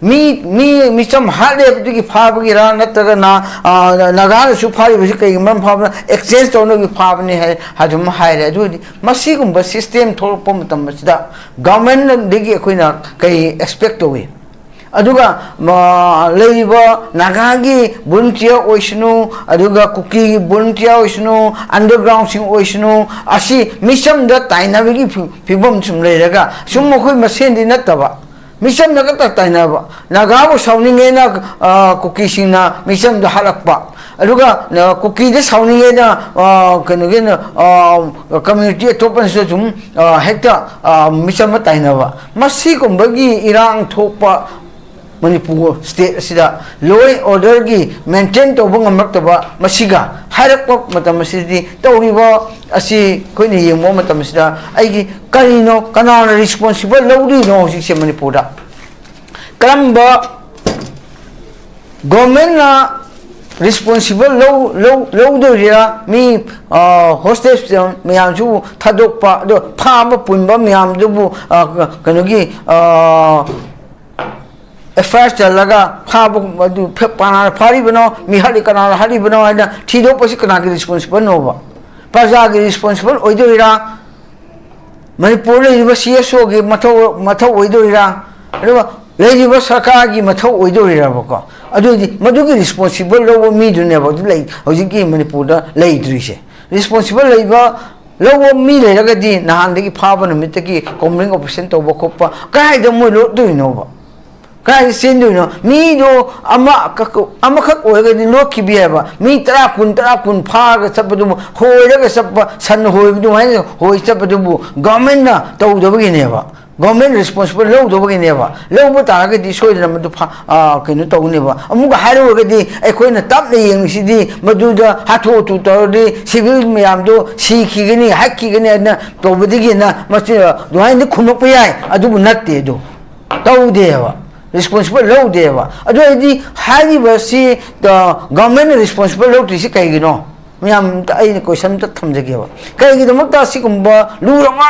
ꯃꯤ, ꯃꯤ, ꯃꯤꯆꯝ ꯍꯥꯠꯂꯦ ꯍꯥꯏꯕꯗꯨꯒꯤ ꯐꯥꯕꯒꯤꯔꯥ, ꯅꯠꯇ꯭ꯔꯒꯅ, ꯑ, ꯅꯥꯒꯥꯅꯁꯨ ꯐꯥꯔꯤꯕꯁꯤ ꯀꯩꯒꯤ ꯃꯔꯝ ꯐꯥꯕꯅ, ꯑꯦꯛꯁꯆꯦꯟꯖ ꯇꯧꯅꯕꯒꯤ ꯐꯥꯕꯅꯤ ꯍꯥꯏ, ꯑꯗꯨꯝ ꯍꯥꯏꯔꯦ꯫ ꯑꯗꯨ ꯑꯣꯏꯔꯗꯤ ꯃꯁꯤꯒꯨꯝꯕ ꯁꯤꯁꯇꯦꯝ ꯊꯣꯛꯂꯛꯄ ꯃꯇꯝ ꯑꯁꯤꯗ ꯒꯚꯔꯟꯃꯦꯟꯗꯒꯤ ꯑꯩꯈꯣꯏꯅ ꯀꯩ ꯑꯦꯛꯁꯄꯦꯛ ꯇꯧꯏ? ꯑꯗꯨꯒ, ꯃ, ꯂꯩꯔꯤꯕ ꯅꯥꯒꯥꯒꯤ ꯚꯣꯂꯨꯟꯇꯤꯌꯔ ꯑꯣꯏꯁꯅꯨ, ꯑꯗꯨꯒ ꯀꯨꯀꯤꯒꯤ ꯚꯣꯂꯨꯟꯇꯤꯌꯔ ꯑꯣꯏꯁꯅꯨ, ꯑꯟꯗꯔꯒ꯭ꯔꯥꯎꯟꯁꯤꯡ ꯑꯣꯏꯁꯅꯨ, ꯑꯁꯤ ꯃꯤꯆꯝꯗ ꯇꯥꯏꯅꯕꯒꯤ ꯐꯤ-, ꯐꯤꯕꯝ ꯁꯨꯝ ꯂꯩꯔꯒ, ꯁꯨꯝ ꯃꯈꯣꯏ ꯃꯁꯦꯟꯗꯤ ꯅꯠꯇꯕ, ꯃꯤꯆꯝꯅ ꯈꯛꯇ ꯇꯥꯏꯅꯕ, ꯅꯥꯒꯥꯕꯨ ꯁꯥꯎꯅꯤꯡꯉꯦꯅ, ꯑ, ꯀꯨꯀꯤꯁꯤꯡꯅ ꯃꯤꯆꯝꯗ ꯍꯥꯠꯂꯛꯄ, ꯑꯗꯨꯒ, ꯑ, ꯀꯨꯀꯤꯗ ꯁꯥꯎꯅꯤꯡꯉꯦꯅ, ꯑ, ꯀꯩꯅꯣꯒꯤ, ꯑ, ꯀꯝꯃ꯭ꯌꯨꯅꯤꯇꯤ ꯑꯇꯣꯞꯄꯅꯁꯨ ꯑꯗꯨꯝ, ꯑ, ꯍꯦꯛꯇ, ꯑ, ꯃꯤꯆꯝ ꯑꯃ ꯇꯥꯏꯅꯕ, ꯃꯁꯤꯒꯨꯝꯕꯒꯤ ꯏꯔꯥꯡ ꯊꯣꯛꯄ ꯃꯅꯤꯄꯨꯔ ꯁ꯭ꯇꯦꯠ ꯑꯁꯤꯗ ꯂꯣ ꯑꯦꯟ ꯑꯣꯔꯗꯔꯒꯤ ꯃꯦꯟꯇꯦꯟ ꯇꯧꯕ ꯉꯝꯂꯛꯇꯕ ꯃꯁꯤꯒ ꯍꯥꯏꯔꯛꯄ ꯃꯇꯝ ꯑꯁꯤꯗꯗꯤ, ꯇꯧꯔꯤꯕ ꯑꯁꯤ ꯑꯩꯈꯣꯏꯅ ꯌꯦꯡꯕ ꯃꯇꯝ ꯑꯁꯤꯗ ꯑꯩꯒꯤ ꯀꯔꯤꯅꯣ, ꯀꯅꯥꯅ ꯔꯦꯁꯄꯣꯟꯁꯤꯕꯜ ꯂꯧꯗꯣꯏꯅꯣ ꯍꯧꯖꯤꯛꯁꯦ ꯃꯅꯤꯄꯨꯔꯗ? ꯀꯔꯝꯕ ꯒꯣꯔꯃꯦꯟꯅ ꯔꯦꯁꯄꯣꯟꯁꯤꯕꯜ ꯂꯧ-, ꯂꯧ-, ꯂꯧꯗꯣꯔꯤꯔꯥ? ꯃꯤ, ꯑ, ꯍꯣꯁꯇꯦꯖ ꯃꯌꯥꯝꯁꯨ ꯊꯥꯗꯣꯛꯄ, ꯑꯗꯣ ꯐꯥꯕ ꯄꯨꯟꯕ ꯃꯌꯥꯝꯗꯨꯕꯨ, ꯑ, ꯀꯩꯅꯣꯒꯤ, ꯑ, ꯑꯦꯐ ꯑꯥꯏ ꯑꯥꯔ ꯆꯜꯂꯒ ꯐꯥꯕ, ꯑꯗꯨ ꯐ-, ꯀꯅꯥꯅ ꯐꯥꯔꯤꯕꯅꯣ, ꯃꯤ ꯍꯥꯠꯂꯤ ꯀꯅꯥꯅ ꯍꯥꯠꯂꯤꯕꯅꯣ ꯍꯥꯏꯅ ꯊꯤꯗꯣꯛꯄꯁꯤ ꯀꯅꯥꯒꯤ ꯔꯦꯁꯄꯣꯟꯁꯤꯕꯜꯅꯣꯕ? ꯄ꯭ꯔꯖꯥꯒꯤ ꯔꯦꯁꯄꯣꯟꯁꯤꯕꯜ ꯑꯣꯏꯗꯣꯔꯤꯔꯥ? ꯃꯅꯤꯄꯨꯔ ꯂꯩꯔꯤꯕ ꯁꯤ ꯑꯦꯁ ꯑꯣꯒꯤ ꯃꯊꯧ, ꯃꯊꯧ ꯑꯣꯏꯗꯣꯔꯤꯔꯥ? ꯑꯗꯨꯒ ꯂꯩꯔꯤꯕ ꯁꯔꯀꯥꯔꯒꯤ ꯃꯊꯧ ꯑꯣꯏꯗꯣꯔꯤꯔꯕꯀꯣ? ꯑꯗꯨꯗꯤ ꯃꯗꯨꯒꯤ ꯔꯦꯁꯄꯣꯟꯁꯤꯕꯜ ꯂꯧꯕ ꯃꯤꯗꯨꯅꯦꯕ ꯍꯧꯖꯤꯛ ꯂꯩ, ꯍꯧꯖꯤꯛꯀꯤ ꯃꯅꯤꯄꯨꯔꯗ ꯂꯩꯇ꯭ꯔꯤꯁꯦ꯫ ꯔꯦꯁꯄꯣꯟꯁꯤꯕꯜ ꯂꯩꯕ, ꯂꯧꯕ ꯃꯤ ꯂꯩꯔꯒꯗꯤ ꯅꯍꯥꯟꯗꯒꯤ ꯐꯥꯕ ꯅꯨꯃꯤꯠꯇꯒꯤ ꯀꯣꯝꯕꯤꯡ ꯑꯣꯄꯔꯦꯁꯟ ꯇꯧꯕ ꯈꯣꯠꯄ ꯀꯗꯥꯏꯗ ꯃꯣꯏ ꯂꯣꯠꯇꯣꯏꯅꯣꯕ? ꯀꯗꯥꯏꯗ ꯆꯦꯟꯗꯣꯏꯅꯣ? ꯃꯤꯗꯣ ꯑꯃꯈꯛ, ꯑꯃꯈꯛ ꯑꯣꯏꯔꯒꯗꯤ ꯂꯣꯠꯈꯤꯕ ꯌꯥꯏꯕ꯫ ꯃꯤ ꯇꯔꯥ, ꯀꯨꯟ, ꯇꯔꯥ, ꯀꯨꯟ ꯐꯥꯔꯒ ꯆꯠꯄꯗꯨꯕꯨ, ꯍꯣꯏꯔꯒ ꯆꯠꯄ, ꯁꯟ ꯍꯣꯏꯕ ꯑꯗꯨꯃꯥꯏꯅ ꯍꯣꯏ ꯆꯠꯄꯗꯨꯕꯨ ꯒꯚꯔꯟꯃꯦꯟꯠꯅ ꯇꯧꯗꯕꯒꯤꯅꯦꯕ꯫ Government responsible ꯂꯧꯗꯕꯒꯤꯅꯦꯕ꯫ ꯂꯧꯕ ꯇꯥꯔꯒꯗꯤ ꯁꯣꯏꯗꯅ ꯃꯗꯨ ꯐ-, ꯑ, ꯀꯩꯅꯣ ꯇꯧꯒꯅꯦꯕ꯫ ꯑꯃꯨꯛꯀ ꯍꯥꯏꯔꯨꯔꯒꯗꯤ ꯑꯩꯈꯣꯏꯅ ꯇꯞꯅ ꯌꯦꯡꯉꯤꯁꯤꯗꯤ ꯃꯗꯨꯗ ꯍꯥꯊꯨ ꯍꯥꯊꯨ ꯇꯧꯔꯗꯤ ꯁꯤꯚꯤꯜ ꯃꯌꯥꯝꯗꯣ ꯁꯤꯈꯤꯒꯅꯤ, ꯍꯥꯠꯈꯤꯒꯅꯤ ꯍꯥꯏꯅ ꯇꯧꯕꯗꯒꯤꯅ ꯃꯁꯤ ꯑꯗꯨꯃꯥꯏꯅꯗꯤ ꯈꯨꯝꯃꯛꯄ ꯌꯥꯏ, ꯑꯗꯨꯕꯨ ꯅꯠꯇꯦ ꯑꯗꯨ꯫ ꯇꯧꯗꯦꯕ, ꯔꯦꯁꯄꯣꯟꯁꯤꯕꯜ ꯂꯧꯗꯦꯕ꯫ ꯑꯗꯨ ꯑꯣꯏꯔꯗꯤ ꯍꯥꯏꯔꯤꯕꯁꯤ, ꯑ, ꯒꯚꯔꯟꯃꯦꯟꯅ ꯔꯦꯁꯄꯣꯟꯁꯤꯕꯜ ꯂꯧꯗ꯭ꯔꯤꯁꯤ ꯀꯩꯒꯤꯅꯣ? ꯃꯌꯥꯝ ꯑꯝꯇ, ꯑꯩꯅ ꯀꯣꯏꯁꯟ ꯑꯝꯇ ꯊꯝꯖꯒꯦꯕ꯫ ꯀꯩꯒꯤꯗꯃꯛꯇ ꯑꯁꯤꯒꯨꯝꯕ ꯂꯨꯔꯕ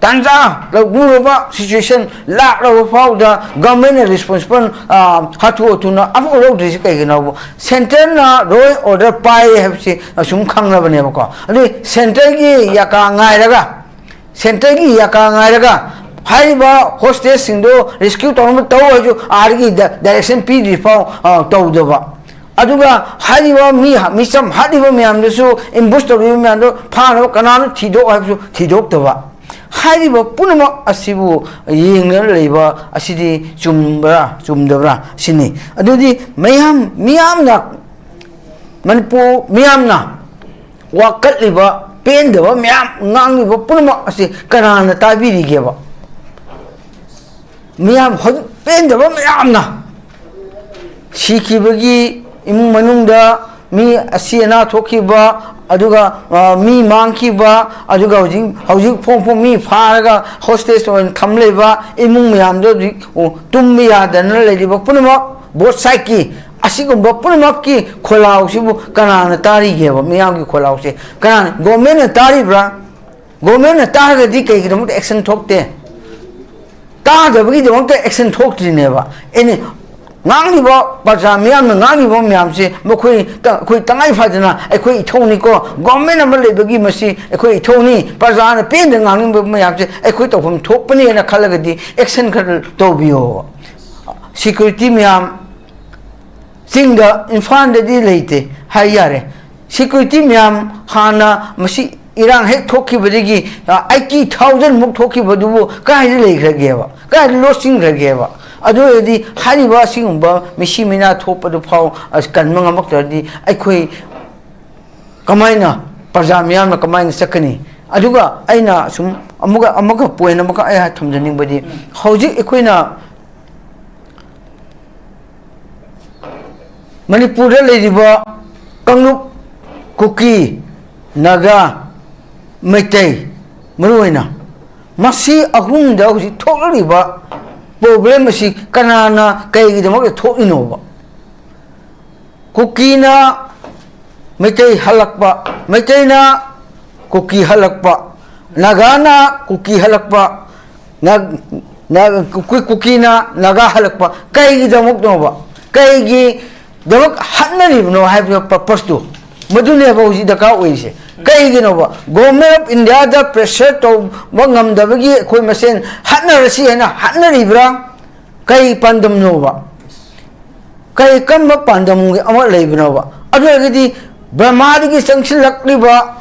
ꯇꯥꯟꯖꯥ, ꯂꯨꯔꯕ ꯁꯤꯆꯨꯋꯦꯁꯟ ꯂꯥꯛꯂꯕ ꯐꯥꯎꯗ ꯒꯚꯔꯟꯃꯦꯟꯅ ꯔꯦꯁꯄꯣꯟꯁꯤꯕꯜ, ꯑ, ꯍꯥꯊꯨ ꯍꯥꯊꯨꯅ ꯑꯃꯐꯥꯎ ꯂꯧꯗ꯭ꯔꯤꯁꯤ ꯀꯩꯒꯤꯅꯣꯕ? ꯁꯦꯟꯇꯔꯅ ꯂꯣ ꯑꯦꯟ ꯑꯣꯔꯗꯔ ꯄꯥꯏ ꯍꯥꯏꯕꯁꯤ ꯑꯁꯨꯝ ꯈꯪꯅꯕꯅꯦꯕꯀꯣ꯫ ꯑꯗꯨꯗꯤ ꯁꯦꯟꯇꯔꯒꯤ ꯌꯥꯀꯥ ꯉꯥꯏꯔꯒ, ꯁꯦꯟꯇꯔꯒꯤ ꯌꯥꯀꯥ ꯉꯥꯏꯔꯒ ꯍꯥꯏꯔꯤꯕ ꯍꯣꯁꯇꯦꯖꯁꯤꯡꯗꯣ ꯔꯦꯁꯀ꯭ꯌꯨ ꯇꯧꯅꯕ ꯇꯧ ꯍꯥꯏꯁꯨ ꯑꯥꯔꯒꯤ ꯗ-, ꯗꯥꯏꯔꯦꯛꯁꯟ ꯄꯤꯗ꯭ꯔꯤ ꯐꯥꯎ, ꯑ, ꯇꯧꯗꯕ꯫ ꯑꯗꯨꯒ ꯍꯥꯏꯔꯤꯕ ꯃꯤ ꯍ-, ꯃꯤꯆꯝ ꯍꯥꯠꯂꯤꯕ ꯃꯌꯥꯝꯗꯨꯁꯨ, ꯑꯦꯝꯕꯨꯁ ꯇꯧꯔꯤꯕ ꯃꯌꯥꯝꯗꯣ ꯐꯥꯅꯕ ꯀꯅꯥꯅꯣ ꯊꯤꯗꯣꯛ ꯍꯥꯏꯕꯁꯨ ꯊꯤꯗꯣꯛꯇꯕ꯫ ꯍꯥꯏꯔꯤꯕ ꯄꯨꯝꯅꯃꯛ ꯑꯁꯤꯕꯨ ꯌꯦꯡꯗꯨꯅ ꯂꯩꯕ ꯑꯁꯤꯗꯤ ꯆꯨꯝꯕ꯭ꯔꯥ ꯆꯨꯝꯗꯕ꯭ꯔꯥ ꯁꯤꯅꯤ꯫ ꯑꯗꯨꯗꯤ ꯃꯌꯥꯝ, ꯃꯤꯌꯥꯝꯅ, ꯃꯅꯤꯄꯨꯔ ꯃꯤꯌꯥꯝꯅ ꯋꯥꯀꯠꯂꯤꯕ, ꯄꯦꯟꯗꯕ ꯃꯌꯥꯝ ꯉꯥꯡꯂꯤꯕ ꯄꯨꯝꯅꯃꯛ ꯑꯁꯤ ꯀꯅꯥꯅ ꯇꯥꯕꯤꯔꯤꯒꯦꯕ? ꯃꯤꯌꯥꯝ ꯍꯧꯖꯤꯛ ꯄꯦꯟꯗꯕ ꯃꯌꯥꯝꯅ, ꯁꯤꯈꯤꯕꯒꯤ ꯏꯃꯨꯡ ꯃꯅꯨꯡꯗ ꯃꯤ ꯑꯁꯤ ꯑꯅꯥ ꯊꯣꯛꯈꯤꯕ, ꯑꯗꯨꯒ, ꯑ, ꯃꯤ ꯃꯥꯡꯈꯤꯕ, ꯑꯗꯨꯒ ꯍꯧꯖꯤꯛ, ꯍꯧꯖꯤꯛ ꯐꯣꯡ ꯐꯣꯡ ꯃꯤ ꯐꯥꯔꯒ ꯍꯣꯁꯇꯦꯖ ꯑꯣꯏꯅ ꯊꯝ ꯂꯩꯕ ꯏꯃꯨꯡ ꯃꯌꯥꯝꯗꯣ ꯍꯧꯖꯤꯛ, ꯑꯣ, ꯇꯨꯝꯕ ꯌꯥꯗꯅ ꯂꯩꯔꯤꯕ ꯄꯨꯝꯅꯃꯛ, ꯕꯣꯠ ꯁꯥꯏꯠꯀꯤ ꯑꯁꯤꯒꯨꯝꯕ ꯄꯨꯝꯅꯃꯛꯀꯤ ꯈꯣꯜꯂꯥꯎꯁꯤꯕꯨ ꯀꯅꯥꯅ ꯇꯥꯔꯤꯒꯦꯕ? ꯃꯤꯌꯥꯝꯒꯤ ꯈꯣꯜꯂꯥꯎꯁꯦ ꯀꯅꯥꯅ, ꯒꯣꯔꯃꯦꯟꯅ ꯇꯥꯔꯤꯕ꯭ꯔꯥ? ꯒꯣꯔꯃꯦꯟꯅ ꯇꯥꯔꯒꯗꯤ ꯀꯩꯒꯤꯗꯃꯛꯇ ꯑꯦꯛꯁꯟ ꯊꯣꯛꯇꯦ? ꯇꯥꯗꯕꯒꯤꯗꯃꯛꯇ ꯑꯦꯛꯁꯟ ꯊꯣꯛꯇ꯭ꯔꯤꯅꯦꯕ꯫ ꯑꯦꯅꯤ, ꯉꯥꯡꯂꯤꯕ ꯄ꯭ꯔꯖꯥ ꯃꯤꯌꯥꯝꯅ ꯉꯥꯡꯂꯤꯕ ꯃꯌꯥꯝꯁꯦ ꯃꯈꯣꯏ ꯇ-, ꯑꯩꯈꯣꯏ ꯇꯉꯥꯏ ꯐꯗꯅ ꯑꯩꯈꯣꯏ ꯏꯊꯧꯅꯤꯀꯣ, ꯒꯣꯔꯃꯦꯟ ꯑꯃ ꯂꯩꯕꯒꯤ ꯃꯁꯤ ꯑꯩꯈꯣꯏ ꯏꯊꯧꯅꯤ, ꯄ꯭ꯔꯖꯥꯅ ꯄꯦꯟꯗ ꯉꯥꯡꯅꯤꯡꯕ ꯃꯌꯥꯝꯁꯦ ꯑꯩꯈꯣꯏ ꯇꯧꯐꯝ ꯊꯣꯛꯄꯅꯦꯅ ꯈꯜꯂꯒꯗꯤ ꯑꯦꯛꯁꯟ ꯈꯔ ꯇꯧꯕꯤꯌꯣ꯫ ꯁꯤꯀ꯭ꯌꯨꯔꯤꯇꯤ ꯃꯌꯥꯝ ꯆꯤꯡꯗ, ꯏꯝꯐꯥꯜꯗꯗꯤ ꯂꯩꯇꯦ ꯍꯥꯏ ꯌꯥꯔꯦ꯫ ꯁꯤꯀ꯭ꯌꯨꯔꯤꯇꯤ ꯃꯌꯥꯝ ꯍꯥꯟꯅ ꯃꯁꯤ ꯏꯔꯥꯡ ꯍꯦꯛ ꯊꯣꯛꯈꯤꯕꯗꯒꯤ, ꯑ, ꯑꯩꯠꯇꯤ ꯊꯥꯎꯖꯟ ꯃꯨꯛ ꯊꯣꯛꯈꯤꯕꯗꯨꯕꯨ ꯀꯗꯥꯏꯗ ꯂꯩꯈ꯭ꯔꯒꯦꯕ? ꯀꯗꯥꯏꯗ ꯂꯣꯁꯤꯟꯈ꯭ꯔꯒꯦꯕ? ꯑꯗꯨ ꯑꯣꯏꯔꯗꯤ ꯍꯥꯏꯔꯤꯕ ꯑꯁꯤꯒꯨꯝꯕ ꯃꯤꯁꯤ ꯃꯤꯅꯥ ꯊꯣꯛꯄꯗꯨ ꯐꯥꯎ, ꯑ, ꯀꯟꯕ ꯉꯝꯃꯛꯇ꯭ꯔꯗꯤ ꯑꯩꯈꯣꯏ ꯀꯃꯥꯏꯅ, ꯄ꯭ꯔꯖꯥ ꯃꯤꯌꯥꯝꯅ ꯀꯃꯥꯏꯅ ꯆꯠꯀꯅꯤ? ꯑꯗꯨꯒ ꯑꯩꯅ ꯁꯨꯝ ꯑꯃꯒ ꯑꯃꯒ ꯄꯣꯏꯟ ꯑꯃꯈꯛ ꯑꯩ ꯊꯝꯖꯅꯤꯡꯕꯗꯤ, ꯍꯧꯖꯤꯛ ꯑꯩꯈꯣꯏꯅ ꯃꯅꯤꯄꯨꯔꯗ ꯂꯩꯔꯤꯕ ꯀꯥꯡꯂꯨꯞ, ꯀꯨꯀꯤ, ꯅꯥꯒꯥ, ꯃꯩꯇꯩ, ꯃꯔꯨꯑꯣꯏꯅ ꯃꯁꯤ ꯑꯍꯨꯝꯗ ꯍꯧꯖꯤꯛ ꯊꯣꯛꯂꯛꯂꯤꯕ ꯄ꯭ꯔꯣꯕ꯭ꯂꯦꯝ ꯑꯁꯤ ꯀꯅꯥꯅ ꯀꯩꯒꯤꯗꯃꯛꯇ ꯊꯣꯛꯂꯤꯅꯣꯕ? ꯀꯨꯀꯤꯅ ꯃꯩꯇꯩ ꯍꯜꯂꯛꯄ, ꯃꯩꯇꯩꯅ ꯀꯨꯀꯤ ꯍꯜꯂꯛꯄ, ꯅꯥꯒꯥꯅ ꯀꯨꯀꯤ ꯍꯜꯂꯛꯄ, ꯅ-, ꯅ-, ꯀꯨꯀꯤ-, ꯀꯨꯀꯤꯅ ꯅꯥꯒꯥ ꯍꯜꯂꯛꯄ ꯀꯩꯒꯤꯗꯃꯛꯇꯅꯣꯕ? ꯀꯩꯒꯤꯗꯃꯛ ꯍꯠꯅꯔꯤꯕꯅꯣ ꯍꯥꯏꯕ ꯄꯔꯄꯁꯇꯨ, ꯃꯗꯨꯅꯦꯕ ꯍꯧꯖꯤꯛ ꯗꯔꯀꯥꯔ ꯑꯣꯏꯔꯤꯁꯦ꯫ ꯀꯩꯒꯤꯅꯣꯕ? ꯒꯣꯚꯔꯟꯃꯦꯟ ꯑꯣꯐ ꯏꯟꯗꯤꯌꯥꯗ ꯄ꯭ꯔꯦꯁꯔ ꯇꯧꯕ ꯉꯝꯗꯕꯒꯤ ꯑꯩꯈꯣꯏ ꯃꯁꯦꯟ ꯍꯠꯅꯔꯁꯤ ꯍꯥꯏꯅ ꯍꯠꯅꯔꯤꯕ꯭ꯔꯥ? ꯀꯩ ꯄꯥꯟꯗꯝꯅꯣꯕ? ꯀꯩ ꯀꯔꯝꯕ ꯄꯥꯟꯗꯝꯒꯤ ꯑꯃ ꯂꯩꯕꯅꯣꯕ? ꯑꯗꯨ ꯑꯣꯏꯔꯒꯗꯤ ꯕꯔꯃꯥꯗꯒꯤ ꯆꯪꯁꯤꯜꯂꯛꯂꯤꯕ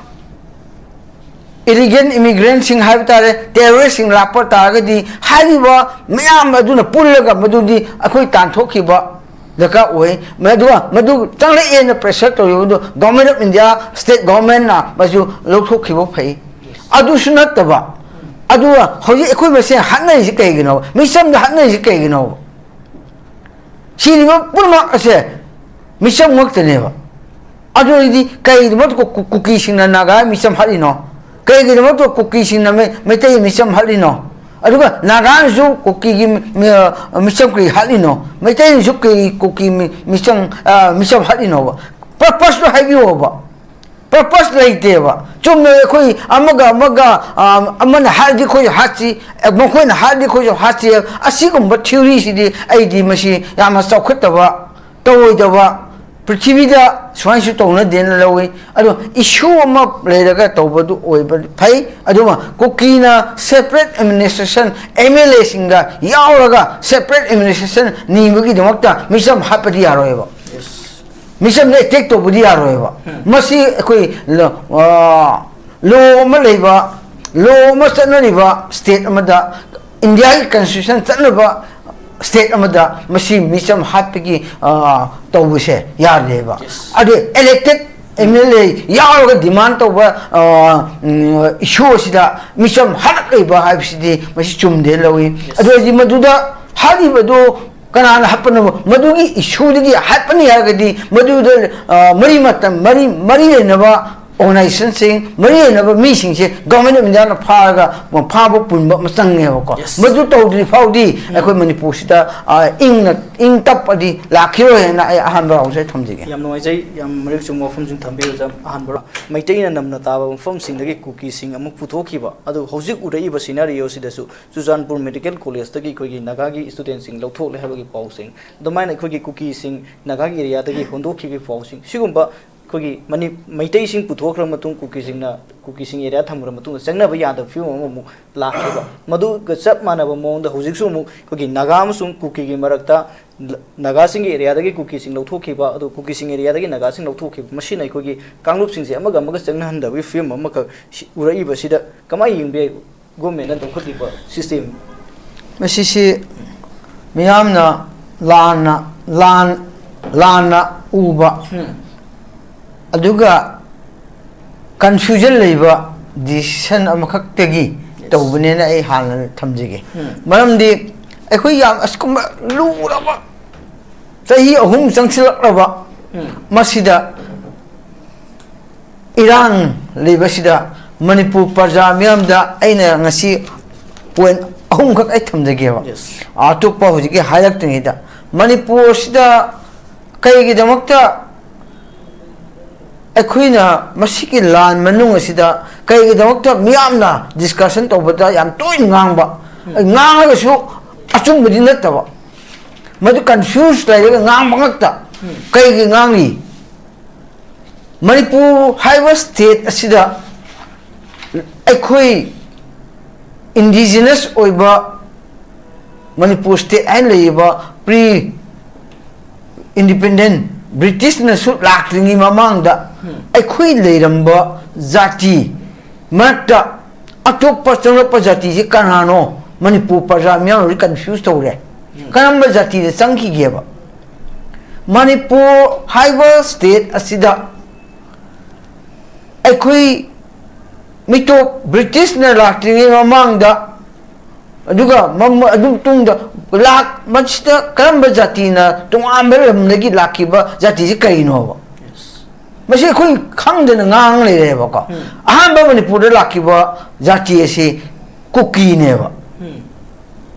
ꯏꯂꯤꯒꯦꯜ ꯏꯃꯤꯒ꯭ꯔꯦꯟꯁꯤꯡ ꯍꯥꯏꯕ ꯇꯥꯔꯦ, ꯇꯦꯔꯣꯔꯤꯁꯁꯤꯡ ꯂꯥꯛꯄ ꯇꯥꯔꯒꯗꯤ, ꯍꯥꯏꯔꯤꯕ ꯃꯌꯥꯝ ꯑꯗꯨꯅ ꯄꯨꯜꯂꯒ ꯃꯗꯨꯗꯤ ꯑꯩꯈꯣꯏ ꯇꯥꯟꯊꯣꯛꯈꯤꯕ ꯗꯔꯀꯥꯔ ꯑꯣꯏ꯫ ꯃꯗꯨꯒ ꯃꯗꯨ ꯆꯪꯂꯛꯑꯦꯅ ꯄ꯭ꯔꯦꯁꯔ ꯇꯧꯔꯤꯕꯗꯨ ꯒꯣꯚꯔꯟꯃꯦꯟ ꯑꯣꯐ ꯏꯟꯗꯤꯌꯥ, ꯁ꯭ꯇꯦꯠ ꯒꯣꯚꯔꯟꯃꯦꯟꯅ ꯃꯁꯤ ꯂꯧꯊꯣꯛꯈꯤꯕ ꯐꯩ꯫ ꯑꯗꯨꯁꯨ ꯅꯠꯇꯕ, ꯑꯗꯨꯒ ꯍꯧꯖꯤꯛ ꯑꯩꯈꯣꯏ ꯃꯁꯦꯟ ꯍꯥꯠꯅꯔꯤꯁꯤ ꯀꯩꯒꯤꯅꯣ? ꯃꯤꯆꯝꯗ ꯍꯥꯠꯅꯔꯤꯁꯤ ꯀꯩꯒꯤꯅꯣ? ꯁꯤꯔꯤꯕ ꯄꯨꯝꯅꯃꯛ ꯑꯁꯦ ꯃꯤꯆꯝ ꯉꯛꯇꯅꯦꯕ꯫ ꯑꯗꯨ ꯑꯣꯏꯔꯗꯤ ꯀꯩꯒꯤꯗꯃꯛꯇ ꯀꯨ-, ꯀꯨ-, ꯀꯨꯀꯤꯁꯤꯡꯅ ꯅꯥꯒꯥ ꯃꯤꯆꯝ ꯍꯥꯠꯂꯤꯅꯣ? ꯀꯩꯒꯤꯗꯃꯛꯇ ꯀꯨꯀꯤꯁꯤꯡꯅ ꯃꯩ-, ꯃꯩꯇꯩ ꯃꯤꯆꯝ ꯍꯥꯠꯂꯤꯅꯣ? ꯑꯗꯨꯒ ꯅꯥꯒꯥꯅꯁꯨ ꯀꯨꯀꯤꯒꯤ ꯃꯤ-, ꯃꯤ-, ꯃꯤꯆꯝ ꯀꯔꯤ ꯍꯥꯠꯂꯤꯅꯣ? ꯃꯩꯇꯩꯅꯁꯨ ꯀꯔꯤ ꯀꯨꯀꯤ ꯃꯤ-, ꯃꯤꯆꯝ, ꯑ, ꯃꯤꯆꯝ ꯍꯥꯠꯂꯤꯅꯣꯕ? ꯄꯔꯄꯁꯇꯣ ꯍꯥꯏꯕꯤꯌꯣꯕ꯫ ꯄꯔꯄꯁ ꯂꯩꯇꯦꯕ꯫ ꯆꯨꯝꯅ ꯑꯩꯈꯣꯏ ꯑꯃꯒ ꯑꯃꯒ, ꯑ, ꯑꯃꯅ ꯍꯥꯠꯂꯗꯤ ꯑꯩꯈꯣꯏꯁꯨ ꯍꯥꯠꯁꯤ, ꯑ, ꯃꯈꯣꯏꯅ ꯍꯥꯠꯂꯗꯤ ꯑꯩꯈꯣꯏꯁꯨ ꯍꯥꯠꯁꯤ, ꯑꯁꯤꯒꯨꯝꯕ ꯊꯤꯑꯣꯔꯤꯁꯤꯗꯤ ꯑꯩꯗꯤ ꯃꯁꯤ ꯌꯥꯝꯅ ꯆꯥꯎꯈꯠꯇꯕ, ꯇꯧꯔꯣꯏꯗꯕ, ꯄ꯭ꯔꯤꯊꯤꯕꯤꯗ ꯁꯨꯃꯥꯏꯅꯁꯨ ꯇꯧꯅꯗꯦꯅ ꯂꯧꯏ꯫ ꯑꯗꯣ ꯏꯁꯨ ꯑꯃ ꯂꯩꯔꯒ ꯇꯧꯕꯗꯨ ꯑꯣꯏꯕ ꯐꯩ꯫ ꯑꯗꯨꯒ ꯀꯨꯀꯤꯅ ꯁꯦꯄꯔꯦꯠ ꯑꯦꯗꯃꯤꯅꯤꯁꯇ꯭ꯔꯦꯁꯟ, ꯑꯦꯝ ꯑꯦꯜ ꯑꯦꯁꯤꯡꯒ ꯌꯥꯎꯔꯒ ꯁꯦꯄꯔꯦꯠ ꯑꯦꯗꯃꯤꯅꯤꯁꯇ꯭ꯔꯦꯁꯟ ꯅꯤꯕꯒꯤꯗꯃꯛꯇ ꯃꯤꯆꯝ ꯍꯥꯠꯄꯗꯤ ꯌꯥꯔꯣꯏꯕ꯫ ꯃꯤꯆꯝꯗ ꯑꯦꯇꯦꯛ ꯇꯧꯕꯗꯤ ꯌꯥꯔꯣꯏꯕ꯫ ꯃꯁꯤ ꯑꯩꯈꯣꯏ ꯂ-, ꯑ, ꯂꯣ ꯑꯃ ꯂꯩꯕ, ꯂꯣ ꯑꯃ ꯆꯠꯅꯔꯤꯕ ꯁ꯭ꯇꯦꯠ ꯑꯃꯗ, ꯏꯟꯗꯤꯌꯥꯒꯤ ꯀꯟꯁꯇꯤꯇ꯭ꯌꯨꯁꯟ ꯆꯠꯅꯕ ꯁ꯭ꯇꯦꯠ ꯑꯃꯗ ꯃꯁꯤ ꯃꯤꯆꯝ ꯍꯥꯠꯄꯒꯤ, ꯑ, ꯇꯧꯕꯁꯦ ꯌꯥꯗꯦꯕ꯫ ꯑꯗꯨ ꯏꯂꯦꯛꯇꯦꯠ ꯑꯦꯝ ꯑꯦꯜ ꯑꯦ ꯌꯥꯎꯔꯒ ꯗꯤꯃꯥꯟ ꯇꯧꯕ ꯏꯁꯨ ꯑꯁꯤꯗ ꯃꯤꯆꯝ ꯍꯥꯠꯂꯛꯂꯤꯕ ꯍꯥꯏꯕꯁꯤꯗꯤ ꯃꯁꯤ ꯆꯨꯝꯗꯦ ꯂꯧꯏ꯫ ꯑꯗꯨ ꯑꯣꯏꯔꯗꯤ ꯃꯗꯨꯗ ꯍꯥꯠꯂꯤꯕꯗꯨ ꯀꯅꯥꯅ ꯍꯥꯠꯄꯅꯣ? ꯃꯗꯨꯒꯤ ꯏꯁꯨꯗꯒꯤ ꯍꯥꯠꯄꯅꯤ ꯍꯥꯏꯔꯒꯗꯤ ꯃꯗꯨꯗ ꯃꯔꯤ ꯃꯇꯝ ꯃꯔꯤ ꯃꯔꯤ ꯂꯩꯅꯕ ꯑꯣꯔꯒꯅꯥꯏꯖꯦꯁꯟꯁꯤꯡ, ꯃꯔꯤ ꯂꯩꯅꯕ ꯃꯤꯁꯤꯡꯁꯦ Government of Indiaꯅ ꯐꯥꯔꯒ ꯐꯥꯕ ꯄꯨꯟꯕ ꯑꯃ ꯆꯪꯉꯦꯕꯀꯣ꯫ ꯃꯗꯨ ꯇꯧꯗ꯭ꯔꯤ ꯐꯥꯎꯗꯤ ꯑꯩꯈꯣꯏ ꯃꯅꯤꯄꯨꯔꯁꯤꯗ ꯏꯪꯅ ꯏꯪ ꯇꯞꯄꯗꯤ ꯂꯥꯛꯈꯤꯔꯣꯏ ꯍꯥꯏꯅ ꯑꯩ ꯑꯍꯥꯟꯕ ꯔꯥꯎꯟꯁꯦ ꯊꯝꯖꯒꯦ꯫ ꯌꯥꯝ ꯅꯨꯡꯉꯥꯏꯖꯩ꯫ ꯌꯥꯝ ꯃꯔꯤꯛ ꯆꯨꯝꯕ ꯋꯥꯐꯝꯁꯤꯡ ꯊꯝꯕꯤꯔꯤꯕ ꯑꯍꯥꯟꯕ ꯃꯩꯇꯩꯅ ꯅꯝꯅ ꯇꯥꯕ ꯃꯐꯝꯁꯤꯡꯗꯒꯤ ꯀꯨꯀꯤꯁꯤꯡ ꯑꯃꯨꯛ ꯄꯨꯊꯣꯛꯈꯤꯕ ꯑꯗꯨ ꯍꯧꯖꯤꯛ ꯎꯔꯛꯏꯕ scenario ꯑꯁꯤꯗꯁꯨ ꯆꯨꯔꯆꯥꯟꯄꯨꯔ ꯃꯦꯗꯤꯀꯦꯜ ꯀꯣꯂꯦꯖꯇꯒꯤ ꯑꯩꯈꯣꯏꯒꯤ ꯅꯥꯒꯥꯒꯤ ꯏꯁꯇꯨꯗꯦꯟꯁꯤꯡ ꯂꯧꯊꯣꯛꯂꯦ ꯍꯥꯏꯕꯒꯤ ꯄꯥꯎꯁꯤꯡ, ꯑꯗꯨꯃꯥꯏꯅ ꯑꯩꯈꯣꯏꯒꯤ ꯀꯨꯀꯤꯁꯤꯡ ꯅꯥꯒꯥꯒꯤ ꯑꯦꯔꯤꯌꯥꯗꯒꯤ ꯍꯣꯟꯗꯣꯛꯈꯤꯕꯒꯤ ꯄꯥꯎꯁꯤꯡ, ꯁꯤꯒꯨꯝꯕ ꯑꯩꯈꯣꯏꯒꯤ ꯃꯅꯤ ꯃꯩꯇꯩꯁꯤꯡ ꯄꯨꯊꯣꯛꯈ꯭ꯔ ꯃꯇꯨꯡ ꯀꯨꯀꯤꯁꯤꯡꯅ ꯀꯨꯀꯤꯁꯤꯡ ꯑꯦꯔꯤꯌꯥ ꯊꯝꯈ꯭ꯔ ꯃꯇꯨꯡꯗ ꯆꯪꯅꯕ ꯌꯥꯗꯕ ꯐꯤꯕꯝ ꯑꯃꯃꯨꯛ ꯂꯥꯛꯈꯤꯕ, ꯃꯗꯨꯒ ꯆꯞ ꯃꯥꯟꯅꯕ ꯃꯑꯣꯡꯗ ꯍꯧꯖꯤꯛꯁꯨ ꯑꯃꯨꯛ ꯑꯩꯈꯣꯏꯒꯤ ꯅꯥꯒꯥ ꯑꯃꯁꯨꯡ ꯀꯨꯀꯤꯒꯤ ꯃꯔꯛꯇ ꯅꯥꯒꯥꯁꯤꯡꯒꯤ ꯑꯦꯔꯤꯌꯥꯗꯒꯤ ꯀꯨꯀꯤꯁꯤꯡ ꯂꯧꯊꯣꯛꯈꯤꯕ, ꯑꯗꯨ ꯀꯨꯀꯤꯁꯤꯡ ꯑꯦꯔꯤꯌꯥꯗꯒꯤ ꯅꯥꯒꯥꯁꯤꯡ ꯂꯧꯊꯣꯛꯈꯤꯕ, ꯃꯁꯤꯅ ꯑꯩꯈꯣꯏꯒꯤ ꯀꯥꯡꯂꯨꯞꯁꯤꯡꯁꯦ ꯑꯃꯒ ꯑꯃꯒ ꯆꯪꯅꯍꯟꯗꯕꯒꯤ ꯐꯤꯕꯝ ꯑꯃꯈꯛ ꯎꯔꯛꯏꯕꯁꯤꯗ ꯀꯃꯥꯏꯅ ꯌꯦꯡꯕ ꯌꯥꯏ? ꯒꯣꯔꯃꯦꯟꯅ ꯂꯧꯈꯠꯂꯤꯕ ꯁꯤꯁꯇꯦꯝ꯫ ꯃꯁꯤꯁꯤ ꯃꯤꯌꯥꯝꯅ ꯂꯥꯟꯅ ꯂꯥꯟ ꯂꯥꯟꯅ ꯎꯕ, ꯑꯗꯨꯒ ꯀꯟꯐ꯭ꯌꯨꯖꯟ ꯂꯩꯕ ꯗꯤꯁꯤꯁꯟ ꯑꯃꯈꯛꯇꯒꯤ ꯇꯧꯕꯅꯦꯅ ꯑꯩ ꯍꯥꯟꯅ ꯊꯝꯖꯒꯦ꯫ ꯃꯔꯝꯗꯤ ꯑꯩꯈꯣꯏ ꯌꯥꯝ ꯑꯁꯤꯒꯨꯝꯕ ꯂꯨꯔꯕ ꯆꯍꯤ ꯑꯍꯨꯝ ꯆꯪꯁꯤꯜꯂꯛꯂꯕ ꯃꯁꯤꯗ ꯏꯔꯥꯡ ꯂꯩꯕꯁꯤꯗ ꯃꯅꯤꯄꯨꯔ ꯄ꯭ꯔꯖꯥ ꯃꯤꯌꯥꯝꯗ ꯑꯩꯅ ꯉꯁꯤ ꯄꯣꯏꯟ ꯑꯍꯨꯝꯈꯛ ꯑꯩ ꯊꯝꯖꯒꯦꯕ꯫ ꯑꯇꯣꯞꯄ ꯍꯧꯖꯤꯛꯀꯤ ꯍꯥꯏꯔꯛꯇ꯭ꯔꯤꯉꯩꯗ ꯃꯅꯤꯄꯨꯔꯁꯤꯗ ꯀꯩꯒꯤꯗꯃꯛꯇ ꯑꯩꯈꯣꯏꯅ ꯃꯁꯤꯒꯤ ꯂꯥꯟ ꯃꯅꯨꯡ ꯑꯁꯤꯗ ꯀꯩꯒꯤꯗꯃꯛꯇ ꯃꯤꯌꯥꯝꯅ ꯗꯤꯁꯀꯁꯟ ꯇꯧꯕꯗ ꯌꯥꯝ ꯇꯣꯏꯅ ꯉꯥꯡꯕ, ꯉꯥꯡꯂꯒꯁꯨ ꯑꯆꯨꯝꯕꯗꯤ ꯅꯠꯇꯕ, ꯃꯗꯨ ꯀꯟꯐ꯭ꯌꯨꯁ ꯂꯩꯔꯒ ꯉꯥꯡꯕ ꯉꯛꯇ꯫ ꯀꯩꯒꯤ ꯉꯥꯡꯂꯤ? ꯃꯅꯤꯄꯨꯔ ꯍꯥꯏꯕ ꯁ꯭ꯇꯦꯠ ꯑꯁꯤꯗ ꯑꯩꯈꯣꯏ ꯏꯟꯗꯤꯖꯤꯅꯁ ꯑꯣꯏꯕ ꯃꯅꯤꯄꯨꯔ ꯁ꯭ꯇꯦꯠ ꯍꯥꯏꯅ ꯂꯩꯔꯤꯕ ꯄ꯭ꯔꯤ ꯏꯟꯗꯤꯄꯦꯟꯗꯦꯟ ꯕ꯭ꯔꯤꯇꯤꯁꯅꯁꯨ ꯂꯥꯛꯇ꯭ꯔꯤꯉꯩ ꯃꯃꯥꯡꯗ ꯑꯩꯈꯣꯏ ꯂꯩꯔꯝꯕ ꯖꯥꯇꯤ ꯃꯔꯛꯇ ꯑꯇꯣꯞꯄ ꯆꯪꯂꯛꯄ ꯖꯥꯇꯤꯁꯤ ꯀꯅꯥꯅꯣ? ꯃꯅꯤꯄꯨꯔ ꯄ꯭ꯔꯖꯥ ꯃꯤꯌꯥꯝꯅꯗꯤ ꯀꯟꯐ꯭ꯌꯨꯁ ꯇꯧꯔꯦ꯫ ꯀꯔꯝꯕ ꯖꯥꯇꯤꯗ ꯆꯪꯈꯤꯒꯦꯕ? ꯃꯅꯤꯄꯨꯔ ꯍꯥꯏꯕ ꯁ꯭ꯇꯦꯠ ꯑꯁꯤꯗ ꯑꯩꯈꯣꯏ ꯃꯤꯇꯣꯞ ꯕ꯭ꯔꯤꯇꯤꯁꯅ ꯂꯥꯛꯇ꯭ꯔꯤꯉꯩ ꯃꯃꯥꯡꯗ, ꯑꯗꯨꯒ ꯃꯝ-, ꯑꯗꯨ ꯃꯇꯨꯡꯗ ꯂꯥꯛ-, ꯃꯁꯤꯗ ꯀꯔꯝꯕ ꯖꯥꯇꯤꯅ ꯇꯣꯉꯥꯟꯕ ꯂꯝꯗꯒꯤ ꯂꯥꯛꯈꯤꯕ ꯖꯥꯇꯤꯁꯤ ꯀꯔꯤꯅꯣꯕ? ꯃꯁꯤ ꯑꯩꯈꯣꯏ ꯈꯪꯗꯅ ꯉꯥꯡ ꯂꯩꯔꯦꯕꯀꯣ꯫ ꯎꯝ꯫ ꯑꯍꯥꯟꯕ ꯃꯅꯤꯄꯨꯔꯗ ꯂꯥꯛꯈꯤꯕ ꯖꯥꯇꯤ ꯑꯁꯤ ꯀꯨꯀꯤꯅꯦꯕ꯫ ꯎꯝ꯫